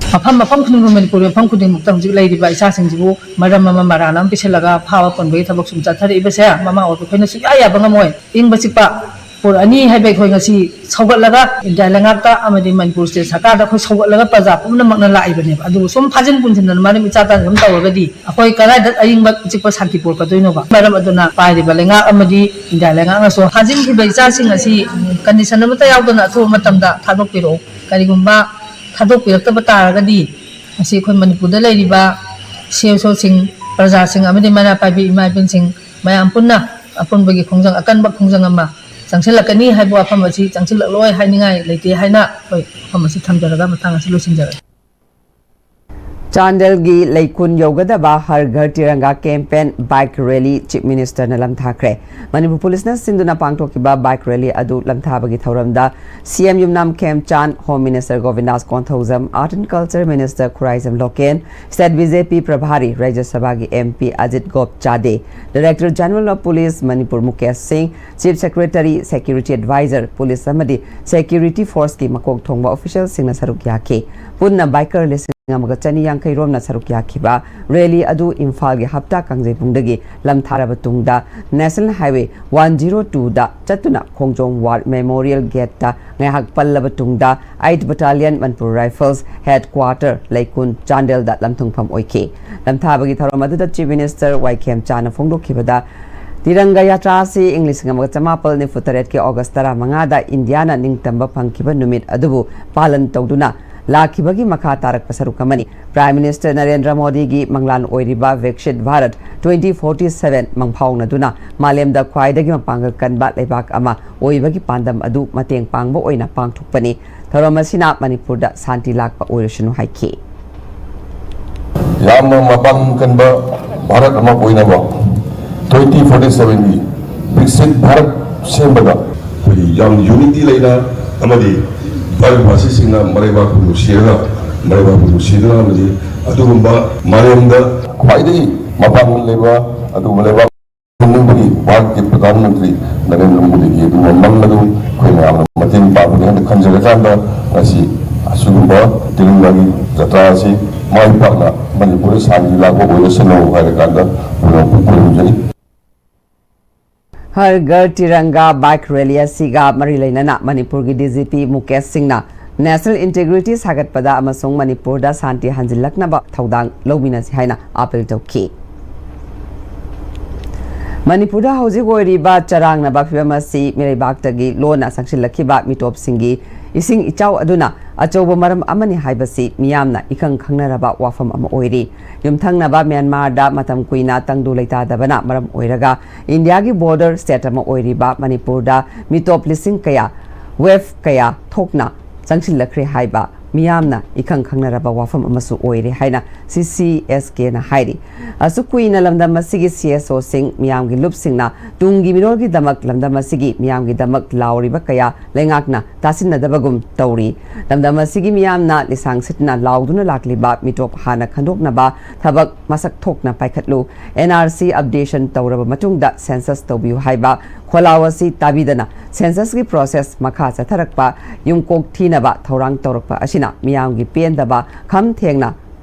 ꯃꯐꯝ ꯃꯐꯝ ꯈꯨꯗꯤꯡꯃꯛ, ꯃꯅꯤꯄꯨꯔꯒꯤ ꯃꯐꯝ ꯈꯨꯗꯤꯡꯃꯛꯇ ꯍꯧꯖꯤꯛ ꯂꯩꯔꯤꯕ ꯏꯆꯥꯁꯤꯡꯁꯤꯕꯨ ꯃꯔꯝ ꯑꯃ ꯃꯔꯥꯜ ꯑꯃ ꯄꯤꯁꯤꯜꯂꯒ ꯐꯥꯕ ꯄꯨꯟꯕꯒꯤ ꯊꯕꯛ ꯁꯨꯝ ꯆꯠꯊꯔꯛꯏꯕꯁꯦ ꯃꯃꯥ ꯑꯣꯏꯕ ꯑꯩꯈꯣꯏꯅ ꯁꯨꯡꯌꯥ ꯌꯥꯕ ꯉꯝꯃꯣꯏ꯫ ꯏꯪꯕ ꯆꯤꯛꯄ ꯄꯨꯔꯛꯑꯅꯤ ꯍꯥꯏꯕ ꯑꯩꯈꯣꯏ ꯉꯁꯤ ꯁꯧꯒꯠꯂꯒ ꯏꯟꯗꯤꯌꯥ ꯂꯩꯉꯥꯛꯇ ꯑꯃꯗꯤ ꯃꯅꯤꯄꯨꯔ ꯁ꯭ꯇꯦꯠ ꯁꯔꯀꯥꯔꯗ ꯑꯩꯈꯣꯏ ꯁꯧꯒꯠꯂꯒ ꯄ꯭ꯔꯖꯥ ꯄꯨꯝꯅꯃꯛꯅ ꯂꯥꯛꯏꯕꯅꯦꯕ꯫ ꯑꯗꯨꯕꯨ ꯁꯨꯝ ꯐꯥꯖꯤꯟ ꯄꯨꯟꯁꯤꯟꯗꯅ ꯃꯔꯝ ꯏꯆꯥ ꯇꯥꯅ ꯁꯨꯝ ꯇꯧꯔꯒꯗꯤ ꯑꯩꯈꯣꯏ ꯀꯗꯥꯏꯗ ꯑꯏꯪꯕ ꯑꯆꯤꯛꯄ ꯁꯥꯟꯇꯤ ꯄꯨꯔꯛꯀꯗꯣꯏꯅꯣꯕ? ꯃꯔꯝ ꯑꯗꯨꯅ ꯄꯥꯏꯔꯤꯕ ꯂꯩꯉꯥꯛ ꯑꯃꯗꯤ ꯏꯟꯗꯤꯌꯥ ꯂꯩꯉꯥꯛꯅꯁꯨ ꯐꯥꯖꯤꯟꯈꯤꯕ ꯏꯆꯥꯁꯤꯡ ꯑꯁꯤ ꯀꯟꯗꯤꯁꯟ ꯑꯃꯠꯇ ꯌꯥꯎꯗꯅ ꯑꯊꯨꯕ ꯃꯇꯝꯗ ꯊꯥꯗꯣꯛꯄꯤꯔꯛꯎ꯫ ꯀꯔꯤꯒꯨꯝꯕ ꯊꯥꯗꯣꯛꯄꯤꯔꯛꯇꯕ ꯇꯥꯔꯒꯗꯤ ꯃꯁꯤ ꯑꯩꯈꯣꯏ ꯃꯅꯤꯄꯨꯔꯗ ꯂꯩꯔꯤꯕ ꯁꯤ ꯑꯦꯁ ꯑꯣꯁꯤꯡ, ꯄ꯭ꯔꯖꯥꯁꯤꯡ ꯑꯃꯗꯤ ꯃꯩꯔꯥ ꯄꯥꯏꯕꯤ ꯏꯃꯥ ꯏꯕꯦꯟꯁꯤꯡ ꯃꯌꯥꯝ ꯄꯨꯟꯅ ꯑꯄꯨꯟꯕꯒꯤ ꯈꯣꯡꯖꯪ, ꯑꯀꯟꯕ ꯈꯣꯡꯖꯪ ꯑꯃ ꯆꯪꯁꯤꯜꯂꯛꯀꯅꯤ ꯍꯥꯏꯕ ꯋꯥꯐꯝ ꯑꯁꯤ ꯆꯪꯁꯤꯜꯂꯛꯂꯣꯏ ꯍꯥꯏꯅꯤꯡꯉꯥꯏ ꯂꯩꯇꯦ ꯍꯥꯏꯅ ꯑꯩꯈꯣꯏ ꯋꯥꯐꯝ ꯑꯁꯤ ꯊꯝꯖꯔꯒ ꯃꯇꯥꯡ ꯑꯁꯤ ꯂꯣꯏꯁꯤꯟꯖꯔꯒꯦ꯫ ꯆꯥꯟꯗꯦꯜꯒꯤ ꯂꯩꯀꯨꯟ ꯌꯧꯒꯗꯕ Har Ghar Tiranga campaign bike rally chief ꯃꯤꯅꯤꯁꯇꯔꯅ ꯂꯝꯊꯥꯈ꯭ꯔꯦ꯫ ꯃꯅꯤꯄꯨꯔ ꯄꯨꯂꯤꯁꯅ ꯁꯤꯟꯗꯨꯅ ꯄꯥꯡꯊꯣꯛꯈꯤꯕ ꯕꯥꯏꯛ ꯔꯦꯂꯤ ꯑꯗꯨ ꯂꯝꯊꯥꯕꯒꯤ ꯊꯧꯔꯝꯗ CM Yumnam Khemchand, home minister Govindas Konthoujam, art and culture minister Khuraijam Loken, state BJP ꯄ꯭ꯔꯚꯥꯔꯤ ꯔꯥꯖ꯭ꯌ ꯁꯚꯥꯒꯤ M P Ajit Gopchade, director general of police Manipur Mukesh Singh, chief secretary, security adviser, police ꯑꯃꯗꯤ ꯁꯦꯀ꯭ꯌꯨꯔꯤꯇꯤ ꯐꯣꯔꯁꯀꯤ ꯃꯀꯣꯛ ꯊꯣꯡꯕ ꯑꯣꯐꯤꯁꯤꯌꯦꯜꯁꯤꯡꯅ ꯁꯔꯨꯛ ꯌꯥꯈꯤ꯫ ꯄꯨꯟꯅ ꯕꯥꯏꯀꯔ ꯂꯤꯁꯤꯡ ꯑꯃꯒ ꯆꯅꯤ ꯌꯥꯡꯈꯩ ꯔꯣꯝꯅ ꯁꯔꯨꯛ ꯌꯥꯈꯤꯕ ꯔꯦꯂꯤ ꯑꯗꯨ ꯏꯝꯐꯥꯜꯒꯤ ꯍꯞꯇꯥ ꯀꯥꯡꯖꯩꯕꯨꯡꯗꯒꯤ ꯂꯝꯊꯥꯔꯕ ꯇꯨꯡꯗ ꯅꯦꯁꯅꯦꯜ ꯍꯥꯏꯋꯦ ꯋꯥꯟ ꯖꯤꯔꯣ ꯇꯨꯗ ꯆꯠꯇꯨꯅ ꯈꯣꯡꯖꯣꯝ ꯋꯥꯔ ꯃꯦꯃꯣꯔꯤꯌꯦꯜ ꯒꯦꯠꯇ ꯉꯥꯏꯍꯥꯛ ꯄꯜꯂꯕ ꯇꯨꯡꯗ eight battalion Manipur rifles head quarter ꯂꯩꯀꯨꯟ ꯆꯥꯟꯗꯦꯜꯗ ꯂꯝꯊꯨꯡꯐꯝ ꯑꯣꯏꯈꯤ꯫ ꯂꯝꯊꯥꯕꯒꯤ ꯊꯧꯔꯝ ꯑꯗꯨꯗ ꯆꯤꯐ ꯃꯤꯅꯤꯁꯇꯔ ꯋꯥꯏ ꯈꯦꯝꯆꯥꯅ ꯐꯣꯡꯗꯣꯛꯈꯤꯕꯗ, ꯇꯤꯔꯪꯒ ꯌꯥꯇ꯭ꯔꯥ ꯑꯁꯤ ꯏꯪ ꯂꯤꯁꯤꯡ ꯑꯃꯒ ꯆꯃꯥꯄꯜ ꯅꯤꯐꯨ ꯇꯔꯦꯠꯀꯤ ꯑꯣꯒꯁ ꯇꯔꯥꯃꯉꯥꯗ ꯏꯟꯗꯤꯌꯥꯅ ꯅꯤꯡꯇꯝꯕ ꯐꯪꯈꯤꯕ ꯅꯨꯃꯤꯠ ꯑꯗꯨꯕꯨ ꯄꯥꯂꯟ ꯇꯧꯗꯨꯅ ꯂꯥꯛꯈꯤꯕꯒꯤ ꯃꯈꯥ ꯇꯥꯔꯛꯄ ꯁꯔꯨꯛ ꯑꯃꯅꯤ꯫ ꯄ꯭ꯔꯥꯏꯝ ꯃꯤꯅꯤꯁꯇꯔ ꯅꯔꯦꯟꯗ꯭ꯔ ꯃꯣꯗꯤꯒꯤ ꯃꯪꯂꯥꯟ ꯑꯣꯏꯔꯤꯕ ꯚꯤꯛꯁꯤꯠ ꯚꯥꯔꯠ ꯇ꯭ꯋꯦꯟꯇꯤ ꯐꯣꯔꯇꯤ ꯁꯚꯦꯟ ꯃꯪꯐꯥꯎꯅꯗꯨꯅ ꯃꯥꯂꯦꯝꯗ ꯈ꯭ꯋꯥꯏꯗꯒꯤ ꯃꯄꯥꯡꯒꯜ ꯀꯟꯕ ꯂꯩꯕꯥꯛ ꯑꯃ ꯑꯣꯏꯕꯒꯤ ꯄꯥꯟꯗꯝ ꯑꯗꯨ ꯃꯇꯦꯡ ꯄꯥꯡꯕ ꯑꯣꯏꯅ ꯄꯥꯡꯊꯣꯛꯄꯅꯤ꯫ ꯊꯧꯔꯝ ꯑꯁꯤꯅ ꯃꯅꯤꯄꯨꯔꯗ ꯁꯥꯟꯇꯤ ꯂꯥꯛꯄ ꯑꯣꯏꯔꯁꯅꯨ ꯍꯥꯏꯈꯤ꯫ ꯌꯥꯝꯅ ꯃꯄꯥꯡꯒꯜ ꯀꯟꯕ ꯚꯥꯔꯠ ꯑꯃ ꯑꯣꯏꯅꯕ ꯇ꯭ꯋꯦꯟꯇꯤ ꯐꯣꯔꯇꯤ ꯁꯚꯦꯟꯒꯤ ꯕꯤꯛꯁꯤꯠ ꯚꯥꯔꯠ ꯁꯦꯝꯕꯗ ꯑꯩꯈꯣꯏꯒꯤ ꯌꯥꯝ ꯌꯨꯅꯤꯇꯤ ꯂꯩꯅ ꯑꯃꯗꯤ ꯚꯥꯔꯠ ꯚꯥꯁꯤꯁꯤꯡꯅ ꯃꯔꯩꯕꯥꯛꯄꯨ ꯅꯨꯡꯁꯤꯔꯒ ꯃꯔꯩꯕꯥꯛꯄꯨ ꯅꯨꯡꯁꯤꯗꯨꯅ ꯑꯃꯗꯤ ꯑꯗꯨꯒꯨꯝꯕ ꯃꯥꯂꯦꯝꯗ ꯈ꯭ꯋꯥꯏꯗꯒꯤ ꯃꯄꯥꯡꯒꯜ ꯂꯩꯕ ꯑꯗꯨꯒꯨꯝꯕ ꯂꯩꯕꯥꯛ ꯈꯨꯗꯤꯡꯃꯛꯀꯤ ꯚꯥꯔꯠꯀꯤ ꯄ꯭ꯔꯙꯥꯟ ꯃꯟꯇ꯭ꯔꯤ ꯅꯔꯦꯟꯗ꯭ꯔ ꯃꯣꯗꯤꯒꯤ ꯑꯗꯨꯒꯨꯝꯕ ꯃꯪ ꯑꯗꯨ ꯑꯩꯈꯣꯏ ꯃꯌꯥꯝꯅ ꯃꯇꯦꯡ ꯄꯥꯡꯒꯅꯤ ꯍꯥꯏꯅ ꯈꯟꯖꯔꯀꯥꯟꯗ ꯉꯁꯤ ꯑꯁꯤꯒꯨꯝꯕ ꯇꯤꯔꯪꯒꯥꯒꯤ ꯖꯇ꯭ꯔꯥ ꯑꯁꯤ ꯃꯥꯏ ꯄꯥꯛꯅ ꯃꯅꯤꯄꯨꯔꯗ ꯁꯥꯟꯇꯤ ꯂꯥꯛꯄ ꯑꯣꯏꯔꯁꯅꯨ ꯍꯥꯏꯔꯀꯥꯟꯗ ꯈꯨꯔꯨꯝꯖꯔꯤ꯫ ꯍꯔ ꯘꯔ ꯇꯤꯔꯪꯒꯥ ꯕꯥꯏꯛ ꯔꯦꯂꯤ ꯑꯁꯤꯒ ꯃꯔꯤ ꯂꯩꯅꯅ ꯃꯅꯤꯄꯨꯔꯒꯤ ꯗꯤ ꯖꯤ ꯄꯤ ꯃꯨꯀꯦꯁ ꯁꯤꯡꯅ ꯅꯦꯁꯅꯦꯜ ꯏꯟꯇꯤꯒ꯭ꯔꯤꯇꯤ ꯁꯥꯒꯠꯄꯗ ꯑꯃꯁꯨꯡ ꯃꯅꯤꯄꯨꯔꯗ ꯁꯥꯟꯇꯤ ꯍꯟꯖꯤꯜꯂꯛꯅꯕ ꯊꯧꯗꯥꯡ ꯂꯧꯃꯤꯟꯅꯁꯤ ꯍꯥꯏꯅ ꯑꯥꯄꯤꯜ ꯇꯧꯈꯤ꯫ ꯃꯅꯤꯄꯨꯔꯗ ꯍꯧꯖꯤꯛ ꯑꯣꯏꯔꯤꯕ ꯆꯔꯥꯡꯅꯕ ꯐꯤꯚꯝ ꯑꯁꯤ ꯃꯤꯔꯩꯕꯥꯛꯇꯒꯤ ꯂꯣꯟꯅ ꯆꯪꯁꯤꯜꯂꯛꯈꯤꯕ ꯃꯤꯇꯣꯞꯁꯤꯡꯒꯤ ꯏꯁꯤꯡ ꯏꯆꯥꯎ ꯑꯗꯨꯅ ꯑꯆꯧꯕ ꯃꯔꯝ ꯑꯃꯅꯤ ꯍꯥꯏꯕꯁꯤ ꯃꯤꯌꯥꯝꯅ ꯏꯈꯪ ꯈꯪꯅꯔꯕ ꯋꯥꯐꯝ ꯑꯃ ꯑꯣꯏꯔꯤ꯫ ꯌꯨꯝꯊꯪꯅꯕ ꯃ꯭ꯌꯥꯟꯃꯥꯔꯗ ꯃꯇꯝ ꯀꯨꯏꯅ ꯇꯪꯗꯨ ꯂꯩꯇꯥꯗꯕꯅ ꯃꯔꯝ ꯑꯣꯏꯔꯒ ꯏꯟꯗꯤꯌꯥꯒꯤ ꯕꯣꯔꯗꯔ ꯁ꯭ꯇꯦꯠ ꯑꯃ ꯑꯣꯏꯔꯤꯕ ꯃꯅꯤꯄꯨꯔꯗ ꯃꯤꯇꯣꯞ ꯂꯤꯁꯤꯡ ꯀꯌꯥ, ꯋꯦꯚ ꯀꯌꯥ ꯊꯣꯛꯅ ꯆꯪꯁꯤꯜꯂꯛꯈ꯭ꯔꯦ ꯍꯥꯏꯕ ꯃꯤꯌꯥꯝꯅ ꯏꯈꯪ ꯈꯪꯅꯔꯕ ꯋꯥꯐꯝ ꯑꯃꯁꯨ ꯑꯣꯏꯔꯦ ꯍꯥꯏꯅ ꯁꯤ ꯁꯤ ꯑꯦꯁ ꯀꯦꯅ ꯍꯥꯏꯔꯤ꯫ ꯑꯁꯨꯛ ꯀꯨꯏꯅ ꯂꯝꯗꯝ ꯑꯁꯤꯒꯤ ꯁꯤ ꯑꯦꯁ ꯑꯣꯁꯤꯡ, ꯃꯤꯌꯥꯝꯒꯤ ꯂꯨꯞꯁꯤꯡꯅ ꯇꯨꯡꯒꯤ ꯃꯤꯔꯣꯜꯒꯤꯗꯃꯛ ꯂꯝꯗꯝ ꯑꯁꯤꯒꯤ ꯃꯤꯌꯥꯝꯒꯤꯗꯃꯛ ꯂꯥꯎꯔꯤꯕ ꯀꯌꯥ ꯂꯩꯉꯥꯛꯅ ꯇꯥꯁꯤꯟꯅꯗꯕꯒꯨꯝ ꯇꯧꯔꯤ꯫ ꯂꯝꯗꯝ ꯑꯁꯤꯒꯤ ꯃꯤꯌꯥꯝꯅ ꯂꯤꯁꯥꯡ ꯁꯤꯠꯅ ꯂꯥꯎꯗꯨꯅ ꯂꯥꯛꯂꯤꯕ ꯃꯤꯇꯣꯞ ꯍꯥꯟꯅ ꯈꯟꯗꯣꯛꯅꯕ ꯊꯕꯛ ꯃꯁꯛ ꯊꯣꯛꯅ ꯄꯥꯏꯈꯠꯂꯨ, ꯑꯦꯟ ꯑꯥꯔ ꯁꯤ ꯑꯞꯗꯦꯁꯟ ꯇꯧꯔꯕ ꯃꯇꯨꯡꯗ ꯁꯦꯟꯁꯁ ꯇꯧꯕꯤꯌꯨ ꯍꯥꯏꯕ ꯈꯣꯜꯂꯥꯎ ꯑꯁꯤ ꯇꯥꯕꯤꯗꯅ ꯁꯦꯟꯁꯁꯀꯤ ꯄ꯭ꯔꯣꯁꯦꯁ ꯃꯈꯥ ꯆꯠꯊꯔꯛꯄ ꯌꯨꯝꯀꯣꯛ ꯊꯤꯅꯕ ꯊꯧꯔꯥꯡ ꯇꯧꯔꯛꯄ ꯑꯁꯤꯅ ꯃꯤꯌꯥꯝꯒꯤ ꯄꯦꯟꯗꯕ ꯈꯝ ꯊꯦꯡꯅ,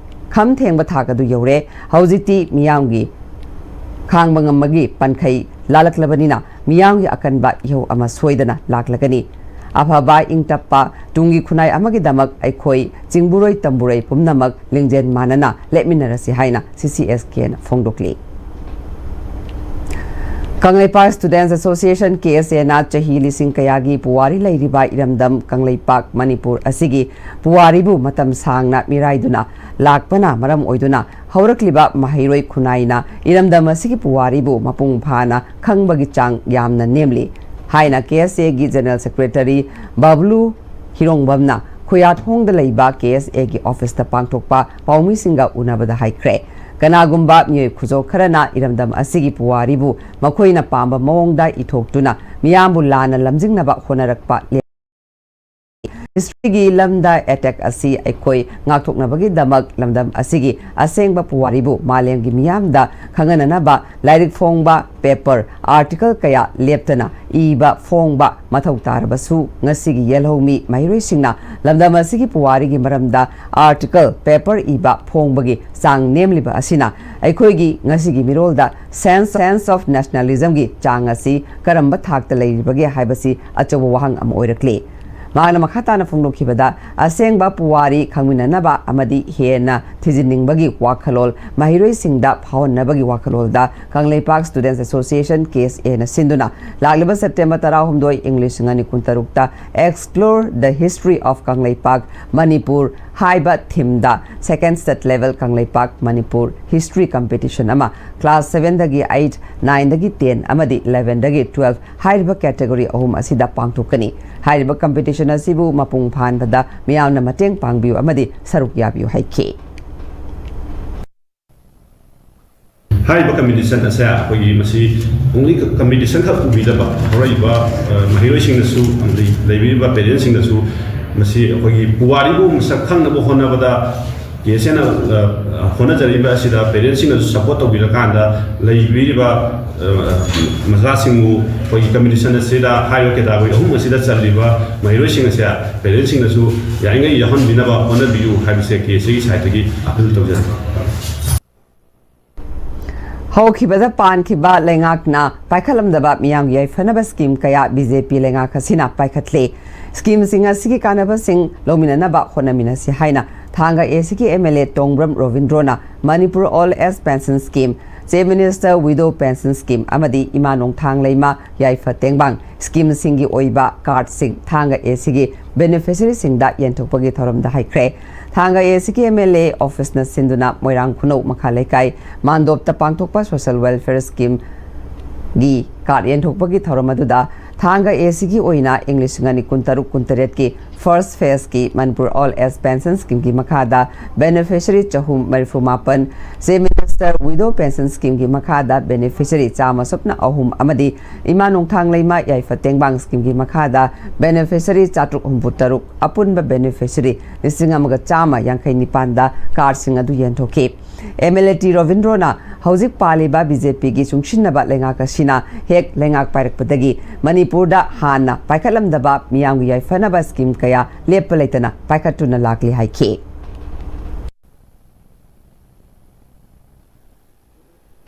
ꯈꯝ ꯊꯦꯡꯕ ꯊꯥꯛ ꯑꯗꯨ ꯌꯧꯔꯦ꯫ ꯍꯧꯖꯤꯛꯇꯤ ꯃꯤꯌꯥꯝꯒꯤ ꯈꯥꯡꯕ ꯉꯝꯕꯒꯤ ꯄꯟꯈꯩ ꯂꯥꯜꯂꯛꯂꯕꯅꯤꯅ ꯃꯤꯌꯥꯝꯒꯤ ꯑꯀꯟꯕ ꯏꯍꯧ ꯑꯃ ꯁꯣꯏꯗꯅ ꯂꯥꯛꯂꯒꯅꯤ꯫ ꯑꯐꯕ, ꯏꯪ ꯇꯞꯄ ꯇꯨꯡꯒꯤ ꯈꯨꯟꯅꯥꯏ ꯑꯃꯒꯤꯗꯃꯛ ꯑꯩꯈꯣꯏ ꯆꯤꯡꯕꯨꯔꯣꯏ ꯇꯝꯕꯨꯔꯣꯏ ꯄꯨꯝꯅꯃꯛ ꯂꯤꯡꯖꯦꯜ ꯃꯥꯟꯅꯅ ꯂꯦꯞꯃꯤꯟꯅꯔꯁꯤ ꯍꯥꯏꯅ ꯁꯤ ꯁꯤ ꯑꯦꯁ ꯀꯦꯅ ꯐꯣꯡꯗꯣꯛꯂꯤ꯫ ꯀꯪꯂꯩꯄꯥꯛ ꯁ꯭ꯇꯨꯗꯦꯟꯠꯁ ꯑꯦꯁꯣꯁꯤꯌꯦꯁꯟ, ꯀꯦ ꯑꯦꯁ ꯑꯦꯅ ꯆꯍꯤ ꯂꯤꯁꯤꯡ ꯀꯌꯥꯒꯤ ꯄꯨꯋꯥꯔꯤ ꯂꯩꯔꯤꯕ ꯏꯔꯝꯗꯝ ꯀꯪꯂꯩꯄꯥꯛ ꯃꯅꯤꯄꯨꯔ ꯑꯁꯤꯒꯤ ꯄꯨꯋꯥꯔꯤꯕꯨ ꯃꯇꯝ ꯁꯥꯡꯅ ꯃꯤꯔꯥꯏꯗꯨꯅ ꯂꯥꯛꯄꯅ ꯃꯔꯝ ꯑꯣꯏꯗꯨꯅ ꯍꯧꯔꯛꯂꯤꯕ ꯃꯍꯩꯔꯣꯏ ꯈꯨꯟꯅꯥꯏꯅ ꯏꯔꯝꯗꯝ ꯑꯁꯤꯒꯤ ꯄꯨꯋꯥꯔꯤꯕꯨ ꯃꯄꯨꯡ ꯐꯥꯅ ꯈꯪꯕꯒꯤ ꯆꯥꯡ ꯌꯥꯝꯅ ꯅꯦꯝꯂꯤ ꯍꯥꯏꯅ ꯀꯦ ꯑꯦꯁ ꯑꯦꯒꯤ ꯖꯦꯅꯔꯦꯜ ꯁꯦꯀ꯭ꯔꯦꯇꯔꯤ ꯕꯕ꯭ꯂꯨ ꯍꯤꯔꯣꯡꯕꯝꯅ ꯈꯨꯌꯥꯊꯣꯡꯗ ꯂꯩꯕ ꯀꯦ ꯑꯦꯁ ꯑꯦꯒꯤ ꯑꯣꯐꯤꯁꯇ ꯄꯥꯡꯊꯣꯛꯄ ꯄꯥꯎꯃꯤꯁꯤꯡꯒ ꯎꯅꯕꯗ ꯍꯥꯏꯈ꯭ꯔꯦ꯫ ꯀꯅꯥꯒꯨꯝꯕ ꯃꯤꯑꯣꯏ ꯈꯨꯖꯣꯛ ꯈꯔꯅ ꯏꯔꯝꯗꯝ ꯑꯁꯤꯒꯤ ꯄꯨꯋꯥꯔꯤꯕꯨ ꯃꯈꯣꯏꯅ ꯄꯥꯝꯕ ꯃꯑꯣꯡꯗ ꯏꯊꯣꯛꯇꯨꯅ ꯃꯤꯌꯥꯝꯕꯨ ꯂꯥꯟꯅ ꯂꯝꯖꯤꯡꯅꯕ ꯍꯣꯠꯅꯔꯛꯄ ꯂꯦꯞ-, ꯍꯤꯁꯇ꯭ꯔꯤꯒꯤ ꯂꯝꯗ ꯑꯦꯇꯦꯛ ꯑꯁꯤ ꯑꯩꯈꯣꯏ ꯉꯥꯛꯊꯣꯛꯅꯕꯒꯤꯗꯃꯛ ꯂꯝꯗꯝ ꯑꯁꯤꯒꯤ ꯑꯁꯦꯡꯕ ꯄꯨꯋꯥꯔꯤꯕꯨ ꯃꯥꯂꯦꯝꯒꯤ ꯃꯤꯌꯥꯝꯗ ꯈꯪꯍꯟꯅꯅꯕ ꯂꯥꯏꯔꯤꯛ ꯐꯣꯡꯕ, ꯄꯦꯄꯔ, ꯑꯥꯔꯇꯤꯀꯜ ꯀꯌꯥ ꯂꯦꯞꯇꯅ ꯏꯕ, ꯐꯣꯡꯕ ꯃꯊꯧ ꯇꯥꯔꯕꯁꯨ, ꯉꯁꯤꯒꯤ ꯌꯦꯜꯍꯧꯃꯤ ꯃꯍꯩꯔꯣꯏꯁꯤꯡꯅ ꯂꯝꯗꯝ ꯑꯁꯤꯒꯤ ꯄꯨꯋꯥꯔꯤꯒꯤ ꯃꯔꯝꯗ ꯑꯥꯔꯇꯤꯀꯜ, ꯄꯦꯄꯔ ꯏꯕ, ꯐꯣꯡꯕꯒꯤ ꯆꯥꯡ ꯅꯦꯝꯂꯤꯕ ꯑꯁꯤꯅ ꯑꯩꯈꯣꯏꯒꯤ ꯉꯁꯤꯒꯤ ꯃꯤꯔꯣꯜꯗ sense, sense of nationalismꯒꯤ ꯆꯥꯡ ꯑꯁꯤ ꯀꯔꯝꯕ ꯊꯥꯛꯇ ꯂꯩꯔꯤꯕꯒꯦ ꯍꯥꯏꯕꯁꯤ ꯑꯆꯧꯕ ꯋꯥꯍꯪ ꯑꯃ ꯑꯣꯏꯔꯛꯂꯤ꯫ ꯃꯍꯥꯛꯅ ꯃꯈꯥ ꯇꯥꯅ ꯐꯣꯡꯗꯣꯛꯈꯤꯕꯗ, ꯑꯁꯦꯡꯕ ꯄꯨꯋꯥꯔꯤ ꯈꯪꯃꯤꯟꯅꯅꯕ ꯑꯃꯗꯤ ꯍꯦꯟꯅ ꯊꯤꯖꯤꯟꯅꯤꯡꯕꯒꯤ ꯋꯥꯈꯜꯂꯣꯟ ꯃꯍꯩꯔꯣꯏꯁꯤꯡꯗ ꯐꯥꯎꯍꯟꯅꯕꯒꯤ ꯋꯥꯈꯜꯂꯣꯟꯗ ꯀꯪꯂꯩꯄꯥꯛ ꯁ꯭ꯇꯨꯗꯦꯟꯠꯁ ꯑꯦꯁꯣꯁꯤꯌꯦꯁꯟ, ꯀꯦ ꯑꯦꯁ ꯑꯦꯅ ꯁꯤꯟꯗꯨꯅ ꯂꯥꯛꯂꯤꯕ ꯁꯦꯞꯇꯦꯝꯕꯔ ꯇꯔꯥꯍꯨꯝꯗꯣꯏ, ꯏꯪ ꯂꯤꯁꯤꯡ ꯑꯅꯤ ꯀꯨꯟꯇꯔꯨꯛꯇ Explore the History of Kangleipak, Manipur ꯍꯥꯏꯕ ꯊꯤꯝꯗ second state level Kangleipak Manipur history competition ꯑꯃ ꯀ꯭ꯂꯥꯁ ꯁꯚꯦꯟꯗꯒꯤ ꯑꯩꯠ, ꯅꯥꯏꯟꯗꯒꯤ ꯇꯦꯟ ꯑꯃꯗꯤ ꯏꯂꯚꯦꯟꯗꯒꯤ ꯇꯨꯋꯦꯜꯐ ꯍꯥꯏꯔꯤꯕ ꯀꯦꯇꯦꯒꯣꯔꯤ ꯑꯍꯨꯝ ꯑꯁꯤꯗ ꯄꯥꯡꯊꯣꯛꯀꯅꯤ꯫ ꯍꯥꯏꯔꯤꯕ ꯀꯝꯄꯤꯇꯤꯁꯟ ꯑꯁꯤꯕꯨ ꯃꯄꯨꯡ ꯐꯥꯍꯟꯕꯗ ꯃꯤꯌꯥꯝꯅ ꯃꯇꯦꯡ ꯄꯥꯡꯕꯤꯌꯨ ꯑꯃꯗꯤ ꯁꯔꯨꯛ ꯌꯥꯕꯤꯌꯨ ꯍꯥꯏꯈꯤ꯫ ꯍꯥꯏꯔꯤꯕ ꯀꯝꯄꯤꯇꯤꯁꯟ ꯑꯁꯦ ꯑꯩꯈꯣꯏꯒꯤ ꯃꯁꯤ ꯑꯣꯡꯂꯤ ꯀꯝꯄꯤꯇꯤꯁꯟ ꯈꯛ ꯎꯕꯤꯗꯕ ꯍꯧꯔꯛꯏꯕ ꯃꯍꯩꯔꯣꯏꯁꯤꯡꯅꯁꯨ ꯑꯃꯗꯤ ꯂꯩꯕꯤꯔꯤꯕ ꯄꯦꯔꯦꯟꯁꯁꯤꯡꯅꯁꯨ ꯃꯁꯤ ꯑꯩꯈꯣꯏꯒꯤ ꯄꯨꯋꯥꯔꯤꯕꯨ ꯃꯁꯛ ꯈꯪꯅꯕ ꯍꯣꯠꯅꯕꯗ ꯀꯦ ꯑꯦꯁ ꯑꯦꯅ ꯍꯣꯠꯅꯖꯔꯤꯕ ꯑꯁꯤꯗ ꯄꯦꯔꯦꯟꯁꯁꯤꯡꯅꯁꯨ ꯁꯞꯄꯣꯔꯠ ꯇꯧꯕꯤꯔꯀꯥꯟꯗ ꯂꯩꯕꯤꯔꯤꯕ ꯃꯆꯥꯁꯤꯡꯕꯨ ꯑꯩꯈꯣꯏꯒꯤ ꯀꯝꯄꯤꯇꯤꯁꯟ ꯑꯁꯤꯗ ꯍꯥꯏꯔꯤꯕ ꯀꯦꯇꯥꯒꯣꯔꯤ ꯑꯍꯨꯝ ꯑꯁꯤꯗ ꯆꯜꯂꯤꯕ ꯃꯍꯩꯔꯣꯏꯁꯤꯡ ꯑꯁꯦ ꯄꯦꯔꯦꯟꯁꯁꯤꯡꯅꯁꯨ ꯌꯥꯔꯤꯉꯩ ꯌꯥꯎꯍꯟꯕꯤꯅꯕ ꯍꯣꯠꯅꯕꯤꯌꯨ ꯍꯥꯏꯕꯁꯦ ꯀꯦ ꯑꯦꯁ ꯑꯦꯒꯤ ꯁꯥꯏꯠꯇꯒꯤ ꯑꯥꯄꯤꯜ ꯇꯧꯖꯔꯤ꯫ ꯍꯧꯈꯤꯕꯗ ꯄꯥꯟꯈꯤꯕ ꯂꯩꯉꯥꯛꯅ ꯄꯥꯏꯈꯠꯂꯝꯗꯕ ꯃꯤꯌꯥꯝꯒꯤ ꯌꯥꯏꯐꯅꯕ ꯁ꯭ꯀꯤꯝ ꯀꯌꯥ ꯕꯤ ꯖꯦ ꯄꯤ ꯂꯩꯉꯥꯛ ꯑꯁꯤꯅ ꯄꯥꯏꯈꯠꯂꯦ꯫ ꯁ꯭ꯀꯤꯝꯁꯤꯡ ꯑꯁꯤꯒꯤ ꯀꯥꯟꯅꯕꯁꯤꯡ ꯂꯧꯃꯤꯟꯅꯅꯕ ꯍꯣꯠꯅꯃꯤꯟꯅꯁꯤ ꯍꯥꯏꯅ ꯊꯥꯡꯒ ꯑꯦ ꯁꯤꯒꯤ ꯑꯦꯝ ꯑꯦꯜ ꯑꯦ ꯇꯣꯡꯕ꯭ꯔꯝ ꯔꯣꯕꯤꯟꯗ꯭ꯔꯣꯅ Manipur all age pension scheme, chief minister widow pension scheme ꯑꯃꯗꯤ ꯏꯃꯥ ꯅꯣꯡꯊꯥꯡ ꯂꯩꯃ ꯌꯥꯏꯐ ꯇꯦꯡꯕꯥꯡ ꯁ꯭ꯀꯤꯝꯁꯤꯡꯒꯤ ꯑꯣꯏꯕ ꯀꯥꯔꯗꯁꯤꯡ ꯊꯥꯡꯒ ꯑꯦ ꯁꯤꯒꯤ ꯕꯦꯅꯤꯐꯤꯁꯔꯤꯁꯤꯡꯗ ꯌꯦꯟꯊꯣꯛꯄꯒꯤ ꯊꯧꯔꯝꯗ ꯍꯥꯏꯈ꯭ꯔꯦ꯫ ꯊꯥꯡꯒ ꯑꯦ ꯁꯤꯒꯤ ꯑꯦꯝ ꯑꯦꯜ ꯑꯦ ꯑꯣꯐꯤꯁꯅ ꯁꯤꯟꯗꯨꯅ ꯃꯣꯏꯔꯥꯡ ꯈꯨꯅꯧ ꯃꯈꯥ ꯂꯩꯀꯥꯏ ꯃꯥꯟꯗꯣꯞꯇ ꯄꯥꯡꯊꯣꯛꯄ ꯁꯣꯁꯦꯜ ꯋꯦꯜꯐꯤꯌꯔ ꯁ꯭ꯀꯤꯝꯒꯤ ꯀꯥꯔꯗ ꯌꯦꯟꯊꯣꯛꯄꯒꯤ ꯊꯧꯔꯝ ꯑꯗꯨꯗ ꯊꯥꯡꯒ ꯑꯦ ꯁꯤꯒꯤ ꯑꯣꯏꯅ ꯏꯪ ꯂꯤꯁꯤꯡ ꯑꯅꯤ ꯀꯨꯟꯇꯔꯨꯛ ꯀꯨꯟꯇꯔꯦꯠꯀꯤ ꯐꯥꯔꯁ ꯐꯦꯖꯀꯤ ꯃꯅꯤꯄꯨꯔ ꯑꯣꯜ ꯑꯦꯖ ꯄꯦꯟꯁꯟ ꯁ꯭ꯀꯤꯝꯒꯤ ꯃꯈꯥꯗ ꯕꯦꯅꯤꯐꯤꯁꯔꯤ ꯆꯍꯨꯝ ꯃꯔꯤꯐꯨ ꯃꯥꯄꯟ, ꯆꯤꯐ ꯃꯤꯅꯤꯁꯇꯔ ꯋꯤꯗꯣ ꯄꯦꯟꯁꯟ ꯁ꯭ꯀꯤꯝꯒꯤ ꯃꯈꯥꯗ ꯕꯦꯅꯤꯐꯤꯁꯔꯤ ꯆꯥꯝꯃ ꯁꯨꯞꯅ ꯑꯍꯨꯝ ꯑꯃꯗꯤ ꯏꯃꯥ ꯅꯣꯡꯊꯥꯡ ꯂꯩꯃ ꯌꯥꯏꯐ ꯇꯦꯡꯕꯥꯡ ꯁ꯭ꯀꯤꯝꯒꯤ ꯃꯈꯥꯗ ꯕꯦꯅꯤꯐꯤꯁꯔꯤ ꯆꯥꯇ꯭ꯔꯨꯛ ꯍꯨꯝꯐꯨ ꯇꯔꯨꯛ, ꯑꯄꯨꯟꯕ ꯕꯦꯅꯤꯐꯤꯁꯔꯤ ꯂꯤꯁꯤꯡ ꯑꯃꯒ ꯆꯥꯝꯃ ꯌꯥꯡꯈꯩ ꯅꯤꯄꯥꯟꯗ ꯀꯥꯔꯗꯁꯤꯡ ꯑꯗꯨ ꯌꯦꯟꯊꯣꯛꯈꯤ꯫ ꯑꯦꯝ ꯑꯦꯜ ꯑꯦ ꯇꯤ ꯔꯣꯕꯤꯟꯗ꯭ꯔꯣꯅ ꯍꯧꯖꯤꯛ ꯄꯥꯜꯂꯤꯕ ꯕꯤ ꯖꯦ ꯄꯤꯒꯤ ꯆꯨꯡꯁꯤꯟꯅꯕ ꯂꯩꯉꯥꯛ ꯑꯁꯤꯅ ꯍꯦꯛ ꯂꯩꯉꯥꯛ ꯄꯥꯏꯔꯛꯄꯗꯒꯤ ꯃꯅꯤꯄꯨꯔꯗ ꯍꯥꯟꯅ ꯄꯥꯏꯈꯠꯂꯝꯗꯕ ꯃꯤꯌꯥꯝꯒꯤ ꯌꯥꯏꯐꯅꯕ ꯁ꯭ꯀꯤꯝ ꯀꯌꯥ ꯂꯦꯞꯄ ꯂꯩꯇꯅ ꯄꯥꯏꯈꯠꯇꯨꯅ ꯂꯥꯛꯂꯤ ꯍꯥꯏꯈꯤ꯫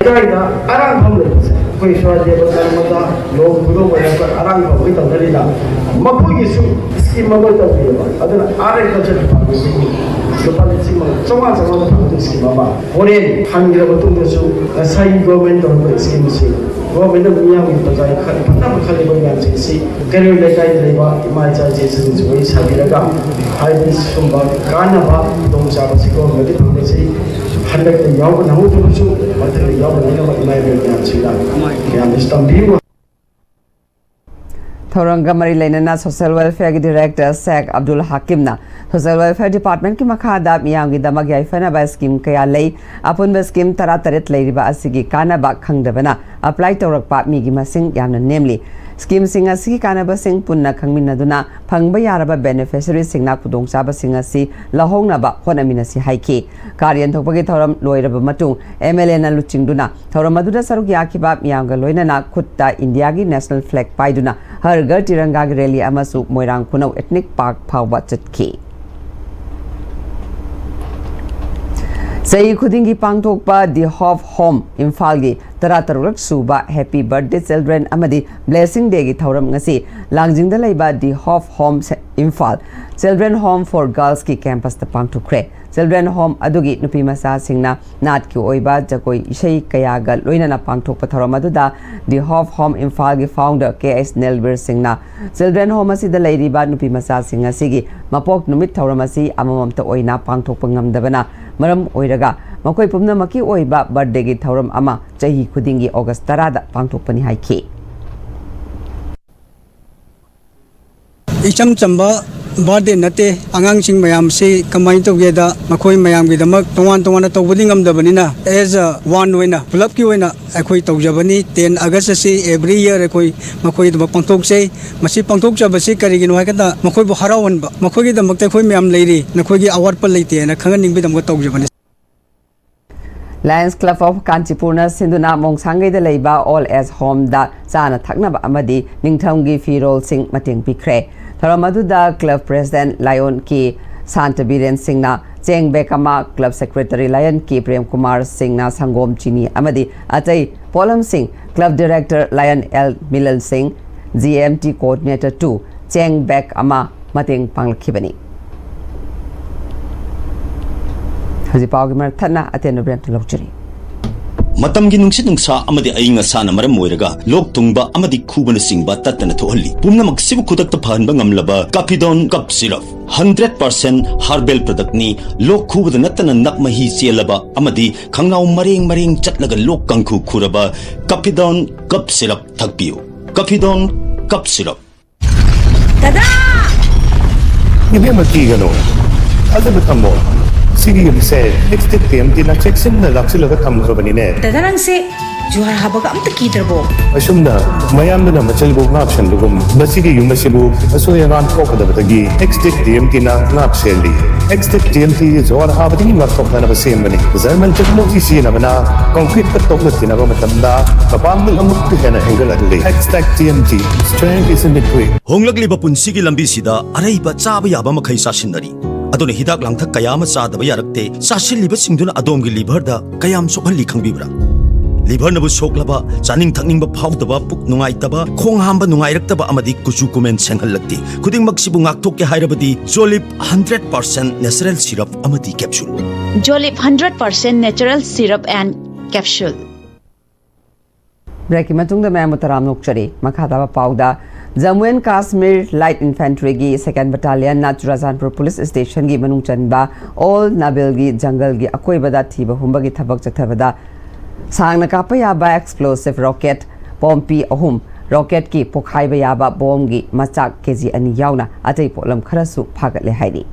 ꯂꯩꯀꯥꯏꯗ ꯑꯔꯥꯡꯐꯝ ꯂꯩꯕꯁꯦ ꯑꯩꯈꯣꯏ ꯁ꯭ꯋꯥꯏ ꯗꯦꯕ ꯀꯔꯃꯗ ꯂꯨꯍꯣꯡ ꯈꯣꯡꯗꯣꯡꯕ ꯌꯥꯎꯕ ꯑꯔꯥꯡꯐꯝꯒꯤ ꯇꯧꯅꯔꯤꯗ ꯃꯈꯣꯏꯒꯤꯁꯨ ꯁ꯭ꯀꯤꯝ ꯑꯃ ꯇꯧꯕꯤꯌꯦꯕ꯫ ꯑꯗꯨꯅ ꯑꯥꯔꯠ ꯑꯦꯟ ꯀꯜꯆꯔ ꯗꯤꯄꯥꯔꯠꯃꯦꯟꯠꯀꯤ ꯂꯨꯄꯥ ꯂꯤꯁꯤꯡ ꯆꯥꯝꯃꯉꯥ ꯆꯥꯝꯃꯉꯥ ꯐꯪꯕ ꯁ꯭ꯀꯤꯝ ꯑꯃ ꯍꯣꯔꯦꯟ ꯍꯟꯈ꯭ꯔ ꯃꯇꯨꯡꯗꯁꯨ ꯉꯁꯥꯏꯒꯤ ꯒꯣꯔꯃꯦꯟ ꯇꯧꯔꯝꯕ ꯁ꯭ꯀꯤꯝꯁꯤ ꯒꯣꯔꯃꯦꯟꯅ ꯃꯤꯌꯥꯝꯒꯤ ꯄ꯭ꯔꯖꯥꯒꯤ ꯈꯟ-, ꯐꯅꯕ ꯈꯜꯂꯤꯕ ꯃꯌꯥꯝꯁꯤꯡ ꯑꯁꯤ ꯀꯩꯔꯣꯏ ꯂꯩꯀꯥꯏꯗ ꯂꯩꯕ ꯏꯃꯥ ꯏꯆꯥ ꯏꯆꯦꯁꯤꯡꯁꯨ ꯋꯥꯔꯤ ꯁꯥꯕꯤꯔꯒ ꯍꯥꯏꯕꯗꯤ ꯁꯤꯒꯨꯝꯕ ꯀꯥꯟꯅꯕ ꯈꯨꯗꯣꯡꯆꯥꯕꯁꯤ ꯒꯣꯔꯃꯦꯟꯅꯗꯤ ꯐꯪꯂꯁꯤ ꯍꯟꯗꯛꯇ ꯌꯥꯎꯕ ꯅꯪꯍꯧꯗꯕꯁꯨ ꯃꯊꯪꯗ ꯌꯥꯎꯕ ꯅꯪꯅꯕ ꯏꯃꯥ ꯏꯕꯦꯜ ꯃꯌꯥꯝꯁꯤꯡꯅ ꯃꯌꯥꯝꯗꯁꯨ ꯇꯝꯕꯤꯌꯨ꯫ ꯊꯧꯔꯝꯒ ꯃꯔꯤ ꯂꯩꯅꯅ ꯁꯣꯁꯤꯌꯦꯜ ꯋꯦꯜꯐꯤꯌꯔꯒꯤ ꯗꯤꯔꯦꯛꯇꯔ ꯁꯦꯛ ꯑꯕꯗꯨꯜ ꯍꯥꯀꯤꯝꯅ ꯁꯣꯁꯤꯌꯦꯜ ꯋꯦꯜꯐꯤꯌꯔ ꯗꯤꯄꯥꯔꯠꯃꯦꯟꯠꯀꯤ ꯃꯈꯥꯗ ꯃꯤꯌꯥꯝꯒꯤꯗꯃꯛ ꯌꯥꯏꯐꯅꯕ ꯁ꯭ꯀꯤꯝ ꯀꯌꯥ ꯂꯩ, ꯑꯄꯨꯟꯕ ꯁ꯭ꯀꯤꯝ ꯇꯔꯥꯇꯔꯦꯠ ꯂꯩꯔꯤꯕ ꯑꯁꯤꯒꯤ ꯀꯥꯟꯅꯕ ꯈꯪꯗꯕꯅ ꯑꯦꯄ꯭ꯂꯥꯏ ꯇꯧꯔꯛꯄ ꯃꯤꯒꯤ ꯃꯁꯤꯡ ꯌꯥꯝꯅ ꯅꯦꯝꯂꯤ꯫ ꯁ꯭ꯀꯤꯝꯁꯤꯡ ꯑꯁꯤꯒꯤ ꯀꯥꯟꯅꯕꯁꯤꯡ ꯄꯨꯟꯅ ꯈꯪꯃꯤꯟꯅꯗꯨꯅ ꯐꯪꯕ ꯌꯥꯔꯕ ꯕꯦꯅꯤꯐꯤꯁꯔꯤꯁꯤꯡꯅ ꯈꯨꯗꯣꯡꯆꯥꯕꯁꯤꯡ ꯑꯁꯤ ꯂꯧꯍꯧꯅꯕ ꯍꯣꯠꯅꯃꯤꯟꯅꯁꯤ ꯍꯥꯏꯈꯤ꯫ ꯀꯥꯔ ꯌꯦꯟꯊꯣꯛꯄꯒꯤ ꯊꯧꯔꯝ ꯂꯣꯏꯔꯕ ꯃꯇꯨꯡ ꯑꯦꯝ ꯑꯦꯜ ꯑꯦꯅ ꯂꯨꯆꯤꯡꯗꯨꯅ ꯊꯧꯔꯝ ꯑꯗꯨꯗ ꯁꯔꯨꯛ ꯌꯥꯈꯤꯕ ꯃꯤꯌꯥꯝꯒ ꯂꯣꯏꯅꯅ ꯈꯨꯠꯇ ꯏꯟꯗꯤꯌꯥꯒꯤ ꯅꯦꯁꯅꯦꯜ ꯐ꯭ꯂꯦꯒ ꯄꯥꯏꯗꯨꯅ ꯍꯔ ꯘꯔ ꯇꯤꯔꯪꯒꯥꯒꯤ ꯔꯦꯂꯤ ꯑꯃꯁꯨ ꯃꯣꯏꯔꯥꯡ ꯈꯨꯅꯧ ꯏꯊꯅꯤꯛ ꯄꯥꯔꯛ ꯐꯥꯎꯕ ꯆꯠꯈꯤ꯫ ꯆꯍꯤ ꯈꯨꯗꯤꯡꯒꯤ ꯄꯥꯡꯊꯣꯛꯄ ꯗꯤ ꯍꯣꯞ ꯍꯣꯝ ꯏꯝꯐꯥꯜꯒꯤ ꯇꯔꯥꯇꯔꯨꯛꯂꯛ ꯁꯨꯕ ꯍꯦꯄꯤ ꯕꯔꯊꯗꯦ ꯆꯤꯜꯗ꯭ꯔꯦꯟ ꯑꯃꯗꯤ ꯕ꯭ꯂꯦꯁꯤꯡ ꯗꯦꯒꯤ ꯊꯧꯔꯝ ꯉꯁꯤ ꯂꯥꯡꯖꯤꯡꯗ ꯂꯩꯕ ꯗꯤ ꯍꯣꯞ ꯍꯣꯝ ꯁꯦ-, ꯏꯝꯐꯥꯜ ꯆꯤꯜꯗ꯭ꯔꯦꯟ ꯍꯣꯝ ꯐꯣꯔ ꯒꯔꯜꯁꯀꯤ ꯀꯦꯝꯄꯁꯇ ꯄꯥꯡꯊꯣꯛꯈ꯭ꯔꯦ꯫ ꯆꯤꯜꯗ꯭ꯔꯦꯟ ꯍꯣꯝ ꯑꯗꯨꯒꯤ ꯅꯨꯄꯤ ꯃꯆꯥꯁꯤꯡꯅ ꯅꯥꯠꯀꯤ ꯑꯣꯏꯕ ꯖꯒꯣꯏ ꯏꯁꯩ ꯀꯌꯥꯒ ꯂꯣꯏꯅꯅ ꯄꯥꯡꯊꯣꯛꯄ ꯊꯧꯔꯝ ꯑꯗꯨꯗ ꯗꯤ ꯍꯣꯞ ꯍꯣꯝ ꯏꯝꯐꯥꯜꯒꯤ ꯐꯥꯎꯟꯗꯔ ꯀꯦ ꯑꯩꯆ ꯅꯦꯜꯕꯤꯔ ꯁꯤꯡꯅ ꯆꯤꯜꯗ꯭ꯔꯦꯟ ꯍꯣꯝ ꯑꯁꯤꯗ ꯂꯩꯔꯤꯕ ꯅꯨꯄꯤ ꯃꯆꯥꯁꯤꯡ ꯑꯁꯤꯒꯤ ꯃꯄꯣꯛ ꯅꯨꯃꯤꯠ ꯊꯧꯔꯝ ꯑꯁꯤ ꯑꯃꯃꯝꯇ ꯑꯣꯏꯅ ꯄꯥꯡꯊꯣꯛꯄ ꯉꯝꯗꯕꯅ ꯃꯔꯝ ꯑꯣꯏꯔꯒ ꯃꯈꯣꯏ ꯄꯨꯝꯅꯃꯛꯀꯤ ꯑꯣꯏꯕ ꯕꯔꯊꯗꯦꯒꯤ ꯊꯧꯔꯝ ꯑꯃ ꯆꯍꯤ ꯈꯨꯗꯤꯡꯒꯤ ꯑꯣꯒꯁ ꯇꯔꯥꯗ ꯄꯥꯡꯊꯣꯛꯄꯅꯤ ꯍꯥꯏꯈꯤ꯫ ꯏꯆꯝ ꯆꯝꯕ ꯕꯥꯔꯊꯗꯦ ꯅꯠꯇꯦ꯫ ꯑꯉꯥꯡꯁꯤꯡ ꯃꯌꯥꯝꯁꯤ ꯀꯃꯥꯏꯅ ꯇꯧꯒꯦꯗ, ꯃꯈꯣꯏ ꯃꯌꯥꯝꯒꯤꯗꯃꯛ ꯇꯣꯉꯥꯟ ꯇꯣꯉꯥꯟꯅ ꯇꯧꯕꯗꯤ ꯉꯝꯗꯕꯅꯤꯅ, ꯑꯦꯖ ꯑ ꯋꯥꯟ ꯑꯣꯏꯅ ꯄꯨꯂꯞꯀꯤ ꯑꯣꯏꯅ ꯑꯩꯈꯣꯏ ꯇꯧꯖꯕꯅꯤ꯫ ꯇꯦꯟ ꯑꯥꯒꯁ ꯑꯁꯤ ꯑꯦꯕ꯭ꯔꯤ ꯌꯔ ꯑꯩꯈꯣꯏ ꯃꯈꯣꯏꯒꯤꯗꯃꯛ ꯄꯥꯡꯊꯣꯛꯆꯩ꯫ ꯃꯁꯤ ꯄꯥꯡꯊꯣꯛꯆꯕꯁꯤ ꯀꯔꯤꯒꯤꯅꯣ ꯍꯥꯏꯀꯥꯟꯗ, ꯃꯈꯣꯏꯕꯨ ꯍꯔꯥꯎꯍꯟꯕ, ꯃꯈꯣꯏꯒꯤꯗꯃꯛꯇ ꯑꯩꯈꯣꯏ ꯃꯌꯥꯝ ꯂꯩꯔꯤ, ꯅꯈꯣꯏꯒꯤ ꯑꯋꯥꯠꯄ ꯂꯩꯇꯦꯅ ꯈꯪꯍꯟꯅꯤꯡꯕꯒꯤꯗꯃꯛꯇ ꯇꯧꯖꯕꯅꯤ꯫ ꯂꯥꯌꯟꯁ ꯀ꯭ꯂꯕ ꯑꯣꯐ ꯀꯥꯟꯆꯤꯄꯨꯔꯅ ꯁꯤꯟꯗꯨꯅ ꯃꯣꯡꯁꯥꯡꯒꯩꯗ ꯂꯩꯕ ꯑꯣꯜ ꯑꯦꯖ ꯍꯣꯝꯗ ꯆꯥꯅ ꯊꯛꯅꯕ ꯑꯃꯗꯤ ꯅꯤꯡꯊꯝꯒꯤ ꯐꯤꯔꯣꯜꯁꯤꯡ ꯃꯇꯦꯡ ꯄꯤꯈ꯭ꯔꯦ꯫ ꯊꯧꯔꯝ ꯑꯗꯨꯗ ꯀ꯭ꯂꯕ ꯄ꯭ꯔꯦꯁꯤꯗꯦꯟꯠ ꯂꯥꯌꯣꯟ ꯀꯦ ꯁꯥꯟꯇꯕꯤꯔꯦꯟ ꯁꯤꯡꯅ ꯆꯦꯡ ꯕꯦꯒ ꯑꯃ, ꯀ꯭ꯂꯕ ꯁꯦꯀ꯭ꯔꯦꯇꯔꯤ ꯂꯥꯌꯟ ꯀꯦ ꯄ꯭ꯔꯦꯝꯀꯨꯃꯥꯔ ꯁꯤꯡꯅ ꯁꯪꯒꯣꯝ, ꯆꯤꯅꯤ ꯑꯃꯗꯤ ꯑꯇꯩ ꯄꯣꯠꯂꯝꯁꯤꯡ, club director Lyon L Milan ꯁꯤꯡ, G M T coordinator two ꯆꯦꯡ ꯕꯦꯒ ꯑꯃ ꯃꯇꯦꯡ ꯄꯥꯡꯂꯛꯈꯤꯕꯅꯤ꯫ ꯍꯧꯖꯤꯛ ꯄꯥꯎꯒꯤ ꯃꯔꯛ ꯊꯠꯅ ꯑꯇꯦꯟꯕ ꯕ꯭ꯔꯦꯛ ꯑꯃꯇ ꯂꯧꯖꯔꯤ꯫ ꯃꯇꯝꯒꯤ ꯅꯨꯡꯁꯤꯠ ꯅꯨꯡꯁꯥ ꯑꯃꯗꯤ ꯑꯏꯪ ꯑꯁꯥꯅ ꯃꯔꯝ ꯑꯣꯏꯔꯒ ꯂꯣꯛ ꯊꯨꯡꯕ ꯑꯃꯗꯤ ꯈꯨꯕꯅꯆꯤꯡꯕ ꯇꯠꯇꯅ ꯊꯣꯛꯍꯜꯂꯤ꯫ ꯄꯨꯝꯅꯃꯛꯁꯤꯕꯨ ꯈꯨꯗꯛꯇ ꯐꯍꯟꯕ ꯉꯝꯂꯕ ꯀꯥꯐꯤꯗꯣꯟ ꯀꯞ ꯁꯤꯔꯞ, ꯍꯟꯗ꯭ꯔꯦꯠ ꯄꯥꯔꯁꯦꯟ ꯍꯥꯔꯕꯦꯜ ꯄ꯭ꯔꯗꯛꯅꯤ꯫ ꯂꯣꯛ ꯈꯨꯕꯗ ꯅꯠꯇꯅ ꯅꯞ ꯃꯍꯤ ꯆꯦꯜꯂꯕ ꯑꯃꯗꯤ ꯈꯪꯅꯥꯎ ꯃꯔꯦꯡ ꯃꯔꯦꯡ ꯆꯠꯂꯒ ꯂꯣꯛ ꯀꯥꯡꯈꯨ ꯈꯨꯔꯕ ꯀꯥꯐꯤꯗꯣꯟ ꯀꯞ ꯁꯤꯔꯞ ꯊꯛꯄꯤꯌꯨ꯫ ꯀꯥꯐꯤꯗꯣꯟ ꯀꯞ ꯁꯤꯔꯞ꯫ ꯗꯗꯥ! ꯏꯕꯦꯝꯃ, ꯀꯤꯒꯅꯨ꯫ ꯊꯥꯖꯕ ꯊꯝꯃꯣ꯫ ꯁꯤꯒꯤ ꯌꯨꯝꯁꯦ ꯑꯦꯛꯁꯇꯦꯛ ꯇꯤ ꯑꯦꯝ ꯇꯤꯅ ꯆꯦꯛꯁꯤꯟꯅ ꯂꯥꯛꯁꯤꯜꯂꯒ ꯊꯝꯈ꯭ꯔꯕꯅꯤꯅꯦ꯫ ꯗꯗꯥ, ꯅꯪꯁꯦ ꯖꯨꯍꯥꯔ ꯍꯥꯕꯒ ꯑꯝꯇ ꯀꯤꯗ꯭ꯔꯕꯣ? ꯑꯁꯨꯝꯅ ꯃꯌꯥꯝꯗꯨꯅ ꯃꯆꯜꯕꯨ ꯉꯥꯛ ꯁꯦꯟꯕꯒꯨꯝ, ꯃꯁꯤꯒꯤ ꯌꯨꯝ ꯑꯁꯤꯕꯨ ꯑꯁꯣꯏ ꯑꯉꯥꯝ ꯊꯣꯛꯀꯗꯕꯗꯒꯤ ꯑꯦꯛꯁꯇꯦꯛ ꯇꯤ ꯑꯦꯝ ꯇꯤꯅ ꯉꯥꯛ ꯁꯦꯜꯂꯤ꯫ ꯑꯦꯛꯁꯇꯦꯛ ꯇꯤ ꯑꯦꯝ ꯇꯤ ꯖꯨꯍꯥꯔ ꯍꯥꯕꯗꯒꯤ ꯉꯥꯛꯊꯣꯛꯅꯅꯕ ꯁꯦꯝꯕꯅꯤ꯫ ꯖꯔꯃꯟ ꯇꯦꯛꯅꯣꯂꯣꯖꯤ ꯁꯤꯖꯤꯟꯅꯕꯅ ꯀꯪꯀ꯭ꯔꯤꯠꯀ ꯇꯣꯛꯅ ꯇꯤꯟꯅꯕ ꯃꯇꯝꯗ ꯃꯄꯥꯡꯒꯜ ꯑꯃꯨꯛꯀ ꯍꯦꯟꯅ ꯍꯦꯟꯒꯠꯍꯜꯂꯤ꯫ Xtech T M T, strength is in the grit. ꯍꯣꯡꯂꯛꯂꯤꯕ ꯄꯨꯟꯁꯤꯒꯤ ꯂꯝꯕꯤꯁꯤꯗ ꯑꯔꯩꯕ ꯆꯥꯕ ꯌꯥꯕ ꯃꯈꯩ ꯆꯥꯁꯤꯟꯅꯔꯤ꯫ ꯑꯗꯨꯅ ꯍꯤꯗꯥꯛ ꯂꯥꯡꯊꯛ ꯀꯌꯥ ꯑꯃ ꯆꯥꯗꯕ ꯌꯥꯔꯛꯇꯦ꯫ ꯆꯥꯁꯤꯜꯂꯤꯕꯁꯤꯡꯗꯨꯅ ꯑꯗꯣꯝꯒꯤ ꯂꯤꯚꯔꯗ ꯀꯌꯥꯝ ꯁꯣꯛꯍꯜꯂꯤ ꯈꯪꯕꯤꯕ꯭ꯔꯥ? ꯂꯤꯚꯔꯅꯕꯨ ꯁꯣꯛꯂꯕ, ꯆꯥꯅꯤꯡ ꯊꯛꯅꯤꯡꯕ ꯐꯥꯎꯗꯕ, ꯄꯨꯛ ꯅꯨꯡꯉꯥꯏꯇꯕ, ꯈꯣꯡ ꯍꯥꯝꯕ ꯅꯨꯡꯉꯥꯏꯔꯛꯇꯕ ꯑꯃꯗꯤ ꯀꯨꯆꯨ ꯀꯨꯃꯦꯟ ꯁꯦꯡꯍꯜꯂꯛꯇꯦ꯫ ꯈꯨꯗꯤꯡꯃꯛꯁꯤꯕꯨ ꯉꯥꯛꯊꯣꯛꯀꯦ ꯍꯥꯏꯔꯕꯗꯤ ꯖꯣꯂꯤꯞ ꯍꯟꯗ꯭ꯔꯦꯠ ꯄꯥꯔꯁꯦꯟ natural syrup ꯑꯃꯗꯤ capsule꯫ Jolip hundred percent natural syrup and capsule. ꯕ꯭ꯔꯦꯛꯀꯤ ꯃꯇꯨꯡꯗ ꯃꯌꯥꯝꯕꯨ ꯇꯔꯥꯝꯅ ꯑꯣꯛꯆꯔꯤ꯫ ꯃꯈꯥ ꯇꯥꯕ ꯄꯥꯎꯗ, ꯖꯝꯃꯨ ꯑꯦꯟ ꯀꯥꯁꯃꯤꯔ ꯂꯥꯏꯠ ꯏꯟꯐꯦꯟꯇ꯭ꯔꯤꯒꯤ ꯁꯦꯀꯦꯟ ꯕꯇꯥꯂꯤꯌꯟꯅ ꯆꯨꯔꯥꯆꯥꯟꯄꯨꯔ ꯄꯨꯂꯤꯁ ꯁ꯭ꯇꯦꯁꯟꯒꯤ ꯃꯅꯨꯡ ꯆꯟꯕ ꯑꯣꯜ ꯅꯥꯕꯤꯜꯒꯤ ꯖꯪꯒꯜꯒꯤ ꯑꯀꯣꯏꯕꯗ ꯊꯤꯕ ꯍꯨꯝꯕꯒꯤ ꯊꯕꯛ ꯆꯠꯊꯕꯗ ꯁꯥꯡꯅ ꯀꯥꯞꯄ ꯌꯥꯕ ꯑꯦꯛꯁꯄ꯭ꯂꯣꯁꯤꯚ ꯔꯣꯀꯦꯠ ꯄꯣꯝꯄꯤ ꯑꯍꯨꯝ, ꯔꯣꯀꯦꯠꯀꯤ ꯄꯣꯈꯥꯏꯕ ꯌꯥꯕ ꯕꯣꯝꯒꯤ ꯃꯆꯥꯛ ꯀꯦ ꯖꯤ ꯑꯅꯤ ꯌꯥꯎꯅ ꯑꯇꯩ ꯄꯣꯠꯂꯝ ꯈꯔꯁꯨ ꯐꯥꯒꯠꯂꯦ ꯍꯥꯏꯔꯤ꯫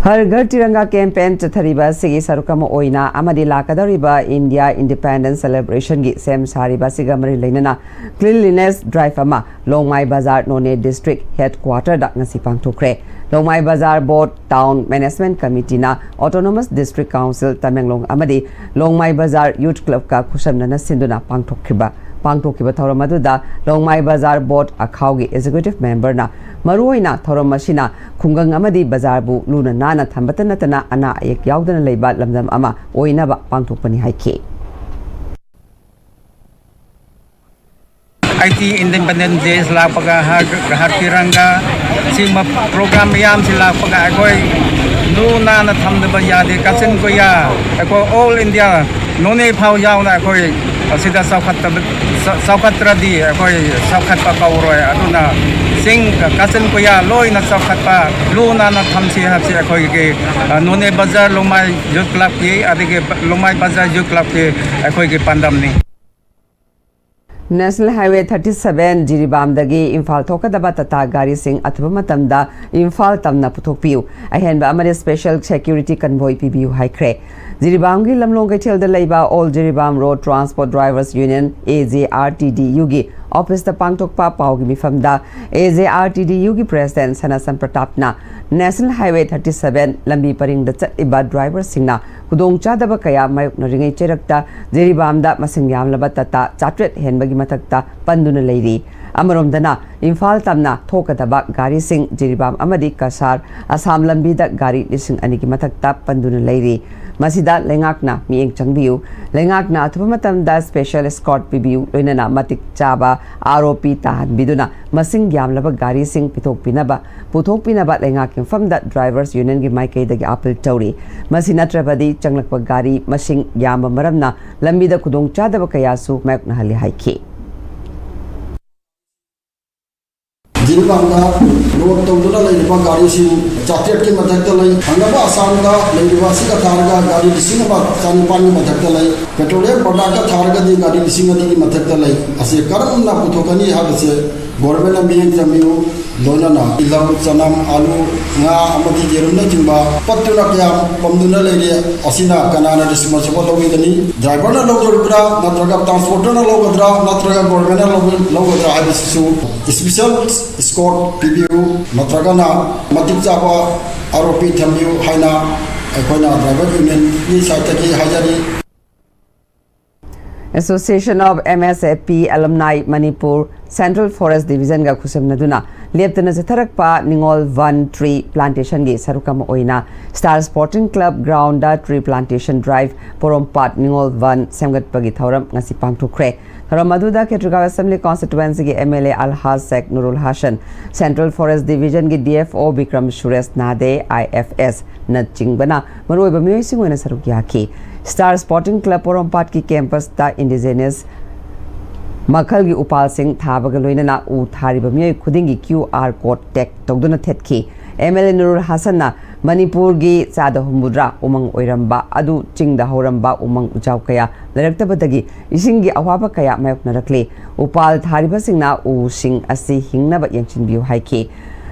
ꯍꯔ ꯘꯔ ꯇꯤꯔꯪꯒꯥ ꯀꯦꯝꯄꯦꯟ ꯆꯠꯊꯔꯤꯕ ꯑꯁꯤꯒꯤ ꯁꯔꯨꯛ ꯑꯃ ꯑꯣꯏꯅ ꯑꯃꯗꯤ ꯂꯥꯛꯀꯗꯧꯔꯤꯕ ꯏꯟꯗꯤꯌꯥ ꯏꯟꯗꯤꯄꯦꯟꯗꯦꯟꯁ ꯁꯦꯂꯦꯕ꯭ꯔꯦꯁꯟꯒꯤ ꯁꯦꯝ ꯁꯥꯔꯤꯕ ꯑꯁꯤꯒ ꯃꯔꯤ ꯂꯩꯅꯅ ꯀ꯭ꯂꯤꯟꯂꯤꯅꯦꯁ ꯗ꯭ꯔꯥꯏꯚ ꯑꯃ ꯂꯣꯡꯃꯥꯏ ꯕꯖꯥꯔ ꯅꯣꯅꯦ ꯗꯤꯁꯇ꯭ꯔꯤꯛ ꯍꯦꯗ ꯀ꯭ꯋꯥꯇꯔꯗ ꯉꯁꯤ ꯄꯥꯡꯊꯣꯛꯈ꯭ꯔꯦ꯫ ꯂꯣꯡꯃꯥꯏ ꯕꯖꯥꯔ ꯕꯣꯔꯗ, ꯇꯥꯎꯟ ꯃꯦꯅꯦꯖꯃꯦꯟꯠ ꯀꯃꯤꯇꯤꯅ ꯑꯣꯇꯣꯅꯣꯃꯁ ꯗꯤꯁꯇ꯭ꯔꯤꯛ ꯀꯥꯎꯟꯁꯤꯜ ꯇꯃꯦꯡꯂꯣꯡ ꯑꯃꯗꯤ ꯂꯣꯡꯃꯥꯏ ꯕꯖꯥꯔ ꯌꯨꯊ ꯀ꯭ꯂꯕꯀ ꯈꯨꯠꯁꯝꯅꯅ ꯁꯤꯟꯗꯨꯅ ꯄꯥꯡꯊꯣꯛꯈꯤꯕ ꯄꯥꯡꯊꯣꯛꯈꯤꯕ ꯊꯧꯔꯝ ꯑꯗꯨꯗ ꯂꯣꯡꯃꯥꯏ ꯕꯖꯥꯔ ꯕꯣꯔꯗ ꯑꯈꯥꯎꯒꯤ ꯑꯦꯛꯖꯤꯀ꯭ꯌꯨꯇꯤꯚ ꯃꯦꯝꯕꯔꯅ ꯃꯔꯨꯑꯣꯏꯅ ꯊꯧꯔꯝ ꯑꯁꯤꯅ ꯈꯨꯡꯒꯪ ꯑꯃꯗꯤ ꯕꯖꯥꯔꯕꯨ ꯂꯨꯅ ꯅꯥꯟꯅ ꯊꯝꯕꯇ ꯅꯠꯇꯅ ꯑꯅꯥ ꯑꯌꯦꯛ ꯌꯥꯎꯗꯅ ꯂꯩꯕ ꯂꯝꯗꯝ ꯑꯃ ꯑꯣꯏꯅꯕ ꯄꯥꯡꯊꯣꯛꯄꯅꯤ ꯍꯥꯏꯈꯤ꯫ ꯑꯩꯠꯇꯤ Independence Day ꯂꯥꯛꯄꯒ, ꯍꯔ ꯍꯔ ꯇꯤꯔꯪꯒꯥ ꯁꯤꯒꯨꯝꯕ ꯄ꯭ꯔꯣꯒ꯭ꯔꯥꯝ ꯃꯌꯥꯝꯁꯤ ꯂꯥꯛꯄꯒ ꯑꯩꯈꯣꯏ ꯂꯨ ꯅꯥꯟꯅ ꯊꯝꯗꯕ ꯌꯥꯗꯦ꯫ ꯀꯥꯆꯤꯟ ꯀꯣꯏꯌꯥ ꯑꯩꯈꯣꯏ ꯑꯣꯜ ꯏꯟꯗꯤꯌꯥ ꯅꯣꯅꯦ ꯐꯥꯎ ꯌꯥꯎꯅ ꯑꯩꯈꯣꯏ ꯑꯁꯤꯗ ꯆꯥꯎꯈꯠꯇꯕ, ꯆꯥꯎꯈꯠꯇ꯭ꯔꯗꯤ ꯑꯩꯈꯣꯏ ꯆꯥꯎꯈꯠꯄ ꯀꯧꯔꯣꯏ꯫ ꯑꯗꯨꯅ ꯆꯤꯡ ꯀꯥꯆꯤꯟ ꯀꯣꯏꯌꯥ ꯂꯣꯏꯅ ꯆꯥꯎꯈꯠꯄ, ꯂꯨ ꯅꯥꯟꯅ ꯊꯝꯁꯤ ꯍꯥꯏꯕꯁꯤ ꯑꯩꯈꯣꯏꯒꯤ, ꯑ, ꯅꯣꯅꯦ ꯕꯖꯥꯔ ꯂꯣꯡꯃꯥꯏ ꯌꯨꯠ ꯀ꯭ꯂꯕꯀꯤ, ꯑꯗꯒꯤ ꯂꯣꯡꯃꯥꯏ ꯕꯖꯥꯔ ꯌꯨꯠ ꯀ꯭ꯂꯕꯀꯤ ꯑꯩꯈꯣꯏꯒꯤ ꯄꯥꯟꯗꯝꯅꯤ꯫ National Highway thirty seven ꯖꯤꯔꯤꯕꯥꯝꯗꯒꯤ Imphal ꯊꯣꯛꯀꯗꯕ Tata ꯒꯥꯔꯤꯁꯤꯡ ꯑꯊꯨꯕ ꯃꯇꯝꯗ ꯏꯝꯐꯥꯜ ꯇꯝꯅ ꯄꯨꯊꯣꯛꯄꯤꯌꯨ꯫ ꯑꯍꯦꯟꯕ ꯑꯃꯗꯤ special security convoy ꯄꯤꯕꯤꯌꯨ ꯍꯥꯏꯈ꯭ꯔꯦ꯫ ꯖꯤꯔꯤꯕꯥꯝꯒꯤ ꯂꯝꯂꯣꯡ ꯀꯩꯊꯦꯜꯗ ꯂꯩꯕ All Jiribam Road Transport Drivers Union, A J R T D U ꯒꯤ ꯑꯣꯐꯤꯁꯇ ꯄꯥꯡꯊꯣꯛꯄ ꯄꯥꯎꯒꯤ ꯃꯤꯐꯝꯗ A J R T D U ꯒꯤ president ꯁꯅꯥꯁꯝ ꯄ꯭ꯔꯇꯥꯞꯅ National Highway thirty seven ꯂꯝꯕꯤ ꯄꯔꯤꯡꯗ ꯆꯠꯂꯤꯕ ꯗ꯭ꯔꯥꯏꯚꯔꯁꯤꯡꯅ ꯈꯨꯗꯣꯡꯆꯥꯗꯕ ꯀꯌꯥ ꯃꯥꯌꯣꯛꯅꯔꯤꯉꯩ ꯆꯩꯔꯛꯇ ꯖꯤꯔꯤꯕꯥꯝꯗ ꯃꯁꯤꯡ ꯌꯥꯝꯂꯕ ꯇꯥꯇꯥ ꯆꯥꯇ꯭ꯔꯦꯠ ꯍꯦꯟꯕꯒꯤ ꯃꯊꯛꯇ ꯄꯟꯗꯨꯅ ꯂꯩꯔꯤ꯫ ꯑꯃꯔꯣꯝꯗꯅ ꯏꯝꯐꯥꯜ ꯇꯝꯅ ꯊꯣꯛꯀꯗꯕ ꯒꯥꯔꯤꯁꯤꯡ ꯖꯤꯔꯤꯕꯥꯝ ꯑꯃꯗꯤ ꯀꯁꯥꯔ, ꯑꯁꯥꯝ ꯂꯝꯕꯤꯗ ꯒꯥꯔꯤ ꯂꯤꯁꯤꯡ ꯑꯅꯤꯒꯤ ꯃꯊꯛꯇ ꯄꯟꯗꯨꯅ ꯂꯩꯔꯤ꯫ ꯃꯁꯤꯗ ꯂꯩꯉꯥꯛꯅ ꯃꯤꯠꯌꯦꯡ ꯆꯪꯕꯤꯌꯨ꯫ ꯂꯩꯉꯥꯛꯅ ꯑꯊꯨꯕ ꯃꯇꯝꯗ special escort ꯄꯤꯕꯤꯌꯨ, ꯂꯣꯏꯅꯅ ꯃꯇꯤꯛ ꯆꯥꯕ R O P ꯇꯥꯍꯟꯕꯤꯗꯨꯅ ꯃꯁꯤꯡ ꯌꯥꯝꯂꯕ ꯒꯥꯔꯤꯁꯤꯡ ꯄꯤꯊꯣꯛꯄꯤꯅꯕ, ꯄꯨꯊꯣꯛꯄꯤꯅꯕ ꯂꯩꯉꯥꯛꯀꯤ ꯃꯐꯝꯗ Drivers Union ꯒꯤ ꯃꯥꯏꯀꯩꯗꯒꯤ appeal ꯇꯧꯔꯤ꯫ ꯃꯁꯤ ꯅꯠꯇ꯭ꯔꯕꯗꯤ ꯆꯪꯂꯛꯄ ꯒꯥꯔꯤ ꯃꯁꯤꯡ ꯌꯥꯝꯕ ꯃꯔꯝꯅ ꯂꯝꯕꯤꯗ ꯈꯨꯗꯣꯡꯆꯥꯗꯕ ꯀꯌꯥꯁꯨ ꯃꯥꯌꯣꯛꯅꯍꯜꯂꯤ ꯍꯥꯏꯈꯤ꯫ ꯖꯤꯔꯤꯕꯥꯝꯗ load ꯇꯧꯗꯨꯅ ꯂꯩꯔꯤꯕ ꯒꯥꯔꯤꯁꯤꯡ ꯆꯥꯇ꯭ꯔꯦꯠꯀꯤ ꯃꯊꯛꯇ ꯂꯩ꯫ ꯊꯪꯅꯕ ꯑꯁꯥꯝꯗ ꯂꯩꯔꯤꯕ ꯑꯁꯤꯒ ꯊꯥꯔꯒ ꯒꯥꯔꯤ ꯂꯤꯁꯤꯡ ꯑꯃ ꯆꯅꯤꯄꯥꯟꯒꯤ ꯃꯊꯛꯇ ꯂꯩ꯫ Petroleum product ꯊꯥꯔꯒꯗꯤ ꯒꯥꯔꯤ ꯂꯤꯁꯤꯡ ꯑꯅꯤꯒꯤ ꯃꯊꯛꯇ ꯂꯩ꯫ ꯑꯁꯤ ꯀꯔꯝꯅ ꯄꯨꯊꯣꯛꯀꯅꯤ ꯍꯥꯏꯕꯁꯦ government ꯅ ꯃꯤꯠꯌꯦꯡ ꯆꯪꯕꯤꯌꯨ꯫ ꯂꯣꯏꯅꯅ ꯇꯤꯜꯍꯧ, ꯆꯅꯝ, ꯑꯂꯨ, ꯉꯥ ꯑꯃꯗꯤ ꯌꯦꯔꯨꯝꯅꯆꯤꯡꯕ ꯄꯠꯇꯨꯅ ꯀꯌꯥꯝ ꯄꯝꯗꯨꯅ ꯂꯩꯔꯤ, ꯑꯁꯤꯅ ꯀꯅꯥꯅ responsible ꯂꯧꯕꯤꯒꯅꯤ? Driver ꯅ ꯂꯧꯗꯣꯔꯤꯕ꯭ꯔꯥ, ꯅꯠꯇ꯭ꯔꯒ transporter ꯅ ꯂꯧꯒꯗ꯭ꯔꯥ, ꯅꯠꯇ꯭ꯔꯒ government ꯅ ꯂꯧꯒ-, ꯂꯧꯒꯗ꯭ꯔꯥ ꯍꯥꯏꯕꯁꯤꯁꯨ special escort ꯄꯤꯕꯤꯌꯨ, ꯅꯠꯇ꯭ꯔꯒꯅ ꯃꯇꯤꯛ ꯆꯥꯕ R O P ꯊꯝꯕꯤꯌꯨ ꯍꯥꯏꯅ ꯑꯩꯈꯣꯏꯅ Driver Union ꯒꯤ side ꯇꯒꯤ ꯍꯥꯏꯖꯔꯤ꯫ Association of M S A P Alumni Manipur Central Forest Division ꯒ ꯈꯨꯠꯁꯝꯅꯗꯨꯅ ꯂꯦꯞꯇꯅ ꯆꯠꯊꯔꯛꯄ ꯅꯤꯉꯣꯜ ꯚꯟ ꯇ꯭ꯔꯤ ꯄ꯭ꯂꯥꯟꯇꯦꯁꯟꯒꯤ ꯁꯔꯨꯛ ꯑꯃ ꯑꯣꯏꯅ star sporting club ground tree plantation drive Porompat ꯅꯤꯉꯣꯜ ꯚꯟ ꯁꯦꯝꯒꯠꯄꯒꯤ ꯊꯧꯔꯝ ꯉꯁꯤ ꯄꯥꯡꯊꯣꯛꯈ꯭ꯔꯦ꯫ ꯊꯧꯔꯝ ꯑꯗꯨꯗ ꯈꯦꯇ꯭ꯔꯤꯒꯥꯎ ꯑꯦꯁꯦꯝꯕ꯭ꯂꯤ ꯀꯣꯟꯁꯇꯤꯇ꯭ꯋꯦꯟꯁꯤꯒꯤ M L A Alhaj Sheikh Nurul Hasan, Central Forest Division ꯒꯤ D F O Bikram Suresh Nade, I F S ꯅꯆꯤꯡꯕꯅ ꯃꯔꯨꯑꯣꯏꯕ ꯃꯤꯑꯣꯏꯁꯤꯡ ꯑꯣꯏꯅ ꯁꯔꯨꯛ ꯌꯥꯈꯤ꯫ ꯁ꯭ꯇꯥꯔ ꯁ꯭ꯄꯣꯔꯇꯤꯡ ꯀ꯭ꯂꯕ ꯄꯣꯔꯣꯝꯄꯥꯠꯀꯤ ꯀꯦꯝꯄꯁꯇ ꯏꯟꯗꯤꯖꯤꯅꯁ ꯃꯈꯜꯒꯤ ꯎꯄꯥꯜꯁꯤꯡ ꯊꯥꯕꯒ ꯂꯣꯏꯅꯅ ꯎ ꯊꯥꯔꯤꯕ ꯃꯤꯑꯣꯏ ꯈꯨꯗꯤꯡꯒꯤ Q R code tag ꯇꯧꯗꯨꯅ ꯊꯦꯠꯈꯤ꯫ M L A ꯅꯨꯔꯨꯜ ꯍꯥꯁꯟꯅ ꯃꯅꯤꯄꯨꯔꯒꯤ ꯆꯥꯗ ꯍꯨꯝꯐꯨꯇꯔꯥ ꯎꯃꯪ ꯑꯣꯏꯔꯝꯕ ꯑꯗꯨ ꯆꯤꯡꯗ ꯍꯧꯔꯝꯕ ꯎꯃꯪ ꯎꯖꯥꯎ ꯀꯌꯥ ꯂꯩꯔꯛꯇꯕꯗꯒꯤ ꯏꯁꯤꯡꯒꯤ ꯑꯋꯥꯕ ꯀꯌꯥ ꯃꯥꯌꯣꯛꯅꯔꯛꯂꯤ꯫ ꯎꯄꯥꯜ ꯊꯥꯔꯤꯕꯁꯤꯡꯅ ꯎꯁꯤꯡ ꯑꯁꯤ ꯍꯤꯡꯅꯕ ꯌꯦꯡꯁꯤꯟꯕꯤꯌꯨ ꯍꯥꯏꯈꯤ꯫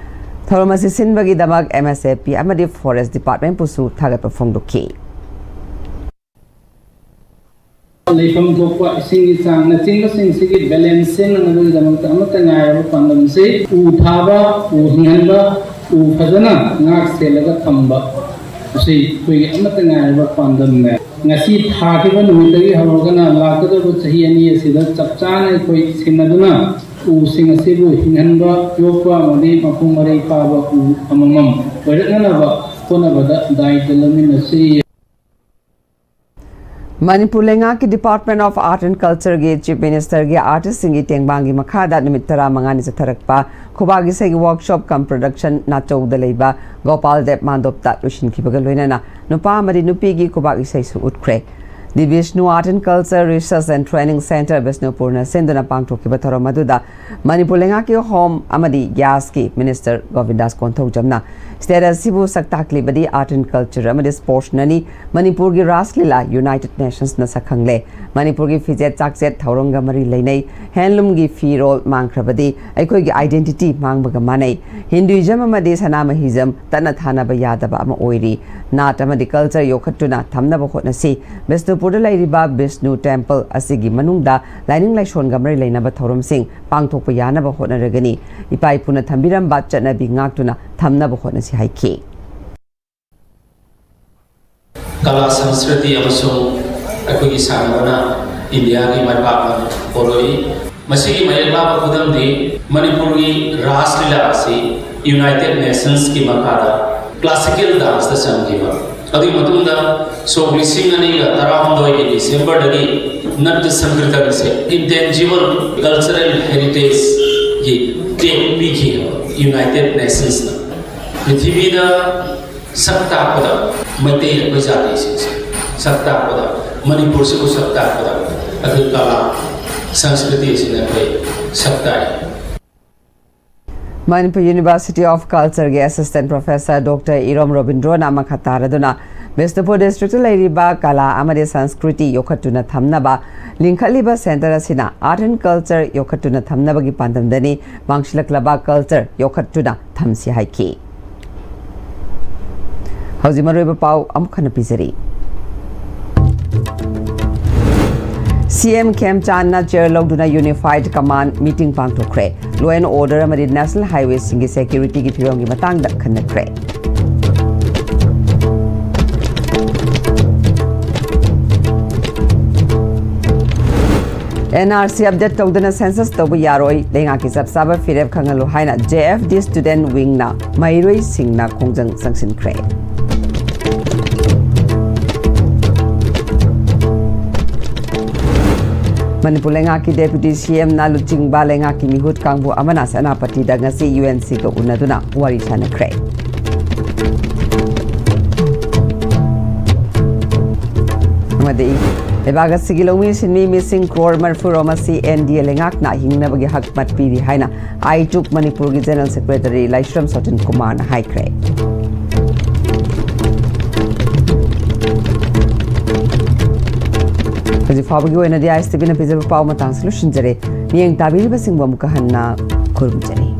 ꯊꯧꯔꯝ ꯑꯁꯤ ꯁꯤꯟꯕꯒꯤꯗꯃꯛ M S A P ꯑꯃꯗꯤ Forest Department ꯄꯨꯁꯨ ꯊꯥꯒꯠꯄ ꯐꯣꯡꯗꯣꯛꯈꯤ꯫ ꯂꯩꯐꯝ ꯊꯣꯛꯄ ꯏꯁꯤꯡꯒꯤ ꯆꯥꯡꯅꯆꯤꯡꯕꯁꯤꯡꯁꯤꯒꯤ ꯕꯦꯂꯦꯟꯁ ꯁꯦꯝꯅꯅꯕꯒꯤꯗꯃꯛꯇ ꯑꯃꯠꯇ ꯉꯥꯏꯔꯕ ꯄꯥꯟꯗꯝꯁꯤ ꯎ ꯊꯥꯕ, ꯎ ꯍꯤꯡꯍꯟꯕ, ꯎ ꯐꯖꯅ ꯉꯥꯛ ꯁꯦꯜꯂꯒ ꯊꯝꯕ ꯑꯁꯤ ꯑꯩꯈꯣꯏꯒꯤ ꯑꯃꯠꯇ ꯉꯥꯏꯔꯕ ꯄꯥꯟꯗꯝꯅꯦ꯫ ꯉꯁꯤ ꯊꯥꯈꯤꯕ ꯅꯨꯃꯤꯠꯇꯒꯤ ꯍꯧꯔꯒꯅ ꯂꯥꯛꯀꯗꯧꯕ ꯆꯍꯤ ꯑꯅꯤ ꯑꯁꯤꯗ ꯆꯞ ꯆꯥꯅ ꯑꯩꯈꯣꯏ ꯁꯤꯟꯅꯗꯨꯅ ꯎꯁꯤꯡ ꯑꯁꯤꯕꯨ ꯍꯤꯡꯍꯟꯕ, ꯌꯣꯛꯄ ꯑꯃꯗꯤ ꯃꯄꯨꯡ ꯃꯔꯩ ꯐꯥꯕ ꯎ ꯑꯃꯃꯝ ꯑꯣꯏꯔꯛꯅꯅꯕ ꯍꯣꯠꯅꯕꯗ ꯗꯥꯏꯇ ꯂꯧꯃꯤꯟꯅꯁꯤ꯫ ꯃꯅꯤꯄꯨꯔ ꯂꯩꯉꯥꯛꯀꯤ Department of Art and Culture ꯒꯤ Chief Minister ꯒꯤ ꯑꯥꯔꯇꯤꯁꯁꯤꯡꯒꯤ ꯇꯦꯡꯕꯥꯡꯒꯤ ꯃꯈꯥꯗ ꯅꯨꯃꯤꯠ ꯇꯔꯥꯃꯉꯥꯅꯤ ꯆꯠꯊꯔꯛꯄ ꯈꯨꯕꯥꯛ ꯏꯁꯩꯒꯤ workshop cum production ꯅꯥꯆꯧꯗ ꯂꯩꯕ ꯒꯣꯄꯥꯜ ꯗꯦꯕ ꯃꯥꯟꯗꯣꯞꯇ ꯂꯣꯏꯁꯤꯟꯈꯤꯕꯒ ꯂꯣꯏꯅꯅ ꯅꯨꯄꯥ ꯑꯃꯗꯤ ꯅꯨꯄꯤꯒꯤ ꯈꯨꯕꯥꯛ ꯏꯁꯩꯁꯨ ꯎꯠꯈ꯭ꯔꯦ꯫ The Vishnu Art and Culture Research and Training Centre ꯕꯤꯁꯅꯨꯄꯨꯔꯅ ꯁꯤꯟꯗꯨꯅ ꯄꯥꯡꯊꯣꯛꯈꯤꯕ ꯊꯧꯔꯝ ꯑꯗꯨꯗ ꯃꯅꯤꯄꯨꯔ ꯂꯩꯉꯥꯛꯀꯤ ꯍꯣꯝ ꯑꯃꯗꯤ ꯒ꯭ꯌꯥꯁꯀꯤ ꯃꯤꯅꯤꯁꯇꯔ ꯒꯣꯕꯤꯟꯗꯥꯁ ꯀꯣꯟꯊꯧꯖꯝꯅ ꯁ꯭ꯇꯦꯠ ꯑꯁꯤꯕꯨ ꯁꯛ ꯇꯥꯛꯂꯤꯕꯗꯤ ꯑꯥꯔꯠ ꯑꯦꯟ ꯀꯜꯆꯔ ꯑꯃꯗꯤ ꯁ꯭ꯄꯣꯔꯠꯁꯅꯅꯤ꯫ ꯃꯅꯤꯄꯨꯔꯒꯤ ꯔꯥꯁ ꯂꯤꯂꯥ ꯌꯨꯅꯥꯏꯇꯦꯗ ꯅꯦꯁꯟꯁꯅ ꯁꯛꯈꯪꯂꯦ꯫ ꯃꯅꯤꯄꯨꯔꯒꯤ ꯐꯤꯖꯦꯠ ꯆꯥꯛꯆꯦꯠ ꯊꯧꯔꯝꯒ ꯃꯔꯤ ꯂꯩꯅꯩ꯫ ꯍꯦꯟꯂꯨꯝꯒꯤ ꯐꯤꯔꯣꯜ ꯃꯥꯡꯈ꯭ꯔꯕꯗꯤ ꯑꯩꯈꯣꯏꯒꯤ ꯑꯥꯏꯗꯦꯟꯇꯤꯇꯤ ꯃꯥꯡꯕꯒ ꯃꯥꯟꯅꯩ꯫ ꯍꯤꯟꯗꯨꯏꯖꯝ ꯑꯃꯗꯤ ꯁꯅꯥꯃꯍꯤꯖꯝ ꯇꯠꯅ ꯊꯥꯅꯕ ꯌꯥꯗꯕ ꯑꯃ ꯑꯣꯏꯔꯤ꯫ ꯅꯥꯠ ꯑꯃꯗꯤ ꯀꯜꯆꯔ ꯌꯣꯛꯈꯠꯇꯨꯅ ꯊꯝꯅꯕ ꯍꯣꯠꯅꯁꯤ꯫ ꯕꯤꯁꯅꯨꯄꯨꯔꯗ ꯂꯩꯔꯤꯕ ꯕꯤꯁꯅꯨ ꯇꯦꯝꯄꯜ ꯑꯁꯤꯒꯤ ꯃꯅꯨꯡꯗ ꯂꯥꯏꯅꯤꯡ ꯂꯥꯏꯁꯣꯟꯒ ꯃꯔꯤ ꯂꯩꯅꯕ ꯊꯧꯔꯝꯁꯤꯡ ꯄꯥꯡꯊꯣꯛꯄ ꯌꯥꯅꯕ ꯍꯣꯠꯅꯔꯒꯅꯤ꯫ ꯏꯄꯥ ꯏꯄꯨꯅ ꯊꯝꯕꯤꯔꯝꯕ ꯆꯠꯅꯕꯤ ꯉꯥꯛꯇꯨꯅ ꯊꯝꯅꯕ ꯍꯣꯠꯅꯁꯤ ꯍꯥꯏꯈꯤ꯫ ꯀꯂꯥ ꯁꯪꯁꯀ꯭ꯔꯤꯇꯤ ꯑꯃꯁꯨꯡ ꯑꯩꯈꯣꯏꯒꯤ ꯁꯥꯟꯅꯕꯅ ꯏꯟꯗꯤꯌꯥꯒꯤ ꯃꯥꯏ ꯄꯥꯛꯄ ꯄꯣꯔꯛꯏ꯫ ꯃꯁꯤꯒꯤ ꯃꯥꯏ ꯄꯥꯛꯄ ꯈꯨꯗꯝꯗꯤ ꯃꯅꯤꯄꯨꯔꯒꯤ ꯔꯥꯁ ꯂꯤꯂꯥ ꯑꯁꯤ ꯌꯨꯅꯥꯏꯇꯦꯗ ꯅꯦꯁꯟꯁꯀꯤ ꯃꯈꯥꯗ ꯀ꯭ꯂꯥꯁꯤꯀꯦꯜ ꯗꯥꯟꯁꯇ ꯆꯪꯈꯤꯕ꯫ ꯑꯗꯨꯒꯤ ꯃꯇꯨꯡꯗ ꯁꯣꯛ ꯂꯤꯁꯤꯡ ꯑꯅꯤꯒ ꯇꯔꯥꯍꯨꯝꯗꯣꯏꯒꯤ ꯗꯤꯁꯦꯝꯕꯔꯗꯒꯤ ꯅꯠꯇ ꯁꯪꯀ꯭ꯔꯤꯇꯟꯁꯦ ꯏꯟꯇꯦꯟꯖꯤꯕꯜ ꯀꯜꯆꯔꯦꯜ ꯍꯦꯔꯤꯇꯦꯖꯒꯤ ꯇꯦꯒ ꯄꯤꯈꯤ ꯌꯨꯅꯥꯏꯇꯦꯗ ꯅꯦꯁꯟꯁꯅ꯫ ꯄ꯭ꯔꯤꯊꯤꯕꯤꯗ ꯁꯛ ꯇꯥꯛꯄꯗ ꯃꯩꯇꯩ ꯑꯩꯈꯣꯏ ꯖꯥꯇꯤꯁꯤꯡꯁꯦ ꯁꯛ ꯇꯥꯛꯄꯗ, ꯃꯅꯤꯄꯨꯔꯁꯤꯕꯨ ꯁꯛ ꯇꯥꯛꯄꯗ ꯑꯩꯈꯣꯏ ꯀꯂꯥ ꯁꯪꯁꯀ꯭ꯔꯤꯇꯤ ꯑꯁꯤꯅ ꯑꯩꯈꯣꯏ ꯁꯛ ꯇꯥꯛꯏ꯫ ꯃꯅꯤꯄꯨꯔ ꯌꯨꯅꯤꯚꯔꯁꯤꯇꯤ ꯑꯣꯐ ꯀꯜꯆꯔꯒꯤ ꯑꯦꯁꯤꯁꯇꯦꯟ ꯄ꯭ꯔꯣꯐꯦꯁꯔ ꯗꯣꯛꯇꯔ ꯏꯔꯣꯝ ꯔꯣꯕꯤꯟꯗ꯭ꯔꯣꯅ ꯃꯈꯥ ꯇꯥꯔꯗꯨꯅ ꯕꯤꯁꯅꯨꯄꯨꯔ ꯗꯤꯁꯇ꯭ꯔꯤꯛꯇ ꯂꯩꯔꯤꯕ ꯀꯂꯥ ꯑꯃꯗꯤ ꯁꯪꯁꯀ꯭ꯔꯤꯇꯤ ꯌꯣꯛꯈꯠꯇꯨꯅ ꯊꯝꯅꯕ ꯂꯤꯡꯈꯠꯂꯤꯕ ꯁꯦꯟꯇꯔ ꯑꯁꯤꯅ ꯑꯥꯔꯠ ꯑꯦꯟ ꯀꯜꯆꯔ ꯌꯣꯛꯈꯠꯇꯨꯅ ꯊꯝꯅꯕꯒꯤ ꯄꯥꯟꯗꯝꯗꯅꯤ ꯃꯥꯡꯁꯤꯜꯂꯛꯂꯕ ꯀꯜꯆꯔ ꯌꯣꯛꯈꯠꯇꯨꯅ ꯊꯝꯁꯤ ꯍꯥꯏꯈꯤ꯫ ꯍꯧꯖꯤꯛ ꯃꯔꯨꯑꯣꯏꯕ ꯄꯥꯎ ꯑꯃꯨꯛ ꯍꯟꯅ ꯄꯤꯖꯔꯤ꯫ ꯁꯤ ꯑꯦꯝ ꯈꯦꯝꯆꯥꯟꯅ ꯆꯤꯌꯔ ꯂꯧꯗꯨꯅ ꯌꯨꯅꯤꯐꯥꯏꯗ ꯀꯃꯥꯟꯗ ꯃꯤꯇꯤꯡ ꯄꯥꯡꯊꯣꯛꯈ꯭ꯔꯦ꯫ ꯂꯣ ꯑꯦꯟ ꯑꯣꯔꯗꯔ ꯑꯃꯗꯤ ꯅꯦꯁꯅꯦꯜ ꯍꯥꯏꯋꯦꯁꯤꯡꯒꯤ ꯁꯦꯀ꯭ꯌꯨꯔꯤꯇꯤꯒꯤ ꯐꯤꯕꯝꯒꯤ ꯃꯇꯥꯡꯗ ꯈꯟꯅꯈ꯭ꯔꯦ꯫ ꯑꯦꯟ ꯑꯥꯔ ꯁꯤ ꯑꯞꯗꯦꯠ ꯇꯧꯗꯅ ꯁꯦꯟꯁꯁ ꯇꯧꯕ ꯌꯥꯔꯣꯏ, ꯂꯩꯉꯥꯛꯀꯤ ꯆꯞ ꯆꯥꯕ ꯐꯤꯔꯦꯞ ꯈꯪꯍꯜꯂꯨ ꯍꯥꯏꯅ ꯖꯦ ꯑꯦꯐ ꯗꯤ ꯁ꯭ꯇꯨꯗꯦꯟꯠ ꯋꯤꯡꯅ ꯃꯍꯩꯔꯣꯏꯁꯤꯡꯅ ꯈꯣꯡꯖꯪ ꯆꯪꯁꯤꯟꯈ꯭ꯔꯦ꯫ ꯃꯅꯤꯄꯨꯔ ꯂꯩꯉꯥꯛꯀꯤ ꯗꯦꯄ꯭ꯌꯨꯇꯤ ꯁꯤ ꯑꯦꯝꯅ ꯂꯨꯆꯤꯡꯕ ꯂꯩꯉꯥꯛꯀꯤ ꯃꯤꯍꯨꯠ ꯀꯥꯡꯕꯨ ꯑꯃꯅ ꯁꯦꯅꯥꯄꯇꯤꯗ ꯉꯁꯤ ꯌꯨ ꯑꯦꯟ ꯁꯤꯒ ꯎꯅꯗꯨꯅ ꯋꯥꯔꯤ ꯁꯥꯟꯅꯈ꯭ꯔꯦ꯫ ꯑꯃꯗꯤ ꯂꯩꯕꯥꯛ ꯑꯁꯤꯒꯤ ꯂꯧꯃꯤ ꯁꯤꯟꯃꯤ ꯃꯤꯁꯤꯡ ꯀ꯭ꯔꯣꯔ ꯃꯔꯤꯐꯨꯔꯣꯝ ꯑꯁꯤ ꯑꯦꯟ ꯗꯤ ꯑꯦ ꯂꯩꯉꯥꯛꯅ ꯍꯤꯡꯅꯕꯒꯤ ꯍꯛ ꯃꯠ ꯄꯤꯔꯤ ꯍꯥꯏꯅ ꯑꯥꯏꯇꯨꯛ ꯃꯅꯤꯄꯨꯔꯒꯤ ꯖꯦꯅꯔꯦꯜ ꯁꯦꯀ꯭ꯔꯦꯇꯔꯤ ꯂꯥꯏꯁ꯭ꯔꯝ ꯁꯣꯇꯤꯟ ꯀꯨꯃꯥꯔꯅ ꯍꯥꯏꯈ꯭ꯔꯦ꯫ ꯍꯧꯖꯤꯛ ꯐꯥꯎꯕꯒꯤ ꯑꯣꯏꯅꯗꯤ ꯑꯥꯏ ꯑꯦꯁ ꯇꯤ ꯚꯤꯅ ꯄꯤꯖꯕ ꯄꯥꯎ ꯃꯇꯥꯡꯁꯤ ꯂꯣꯏꯁꯤꯟꯖꯔꯦ꯫ ꯃꯤꯠꯌꯦꯡ ꯇꯥꯕꯤꯔꯤꯕꯁꯤꯡꯕꯨ ꯑꯃꯨꯛꯀ ꯍꯟꯅ ꯈꯨꯔꯨꯝꯖꯔꯤ꯫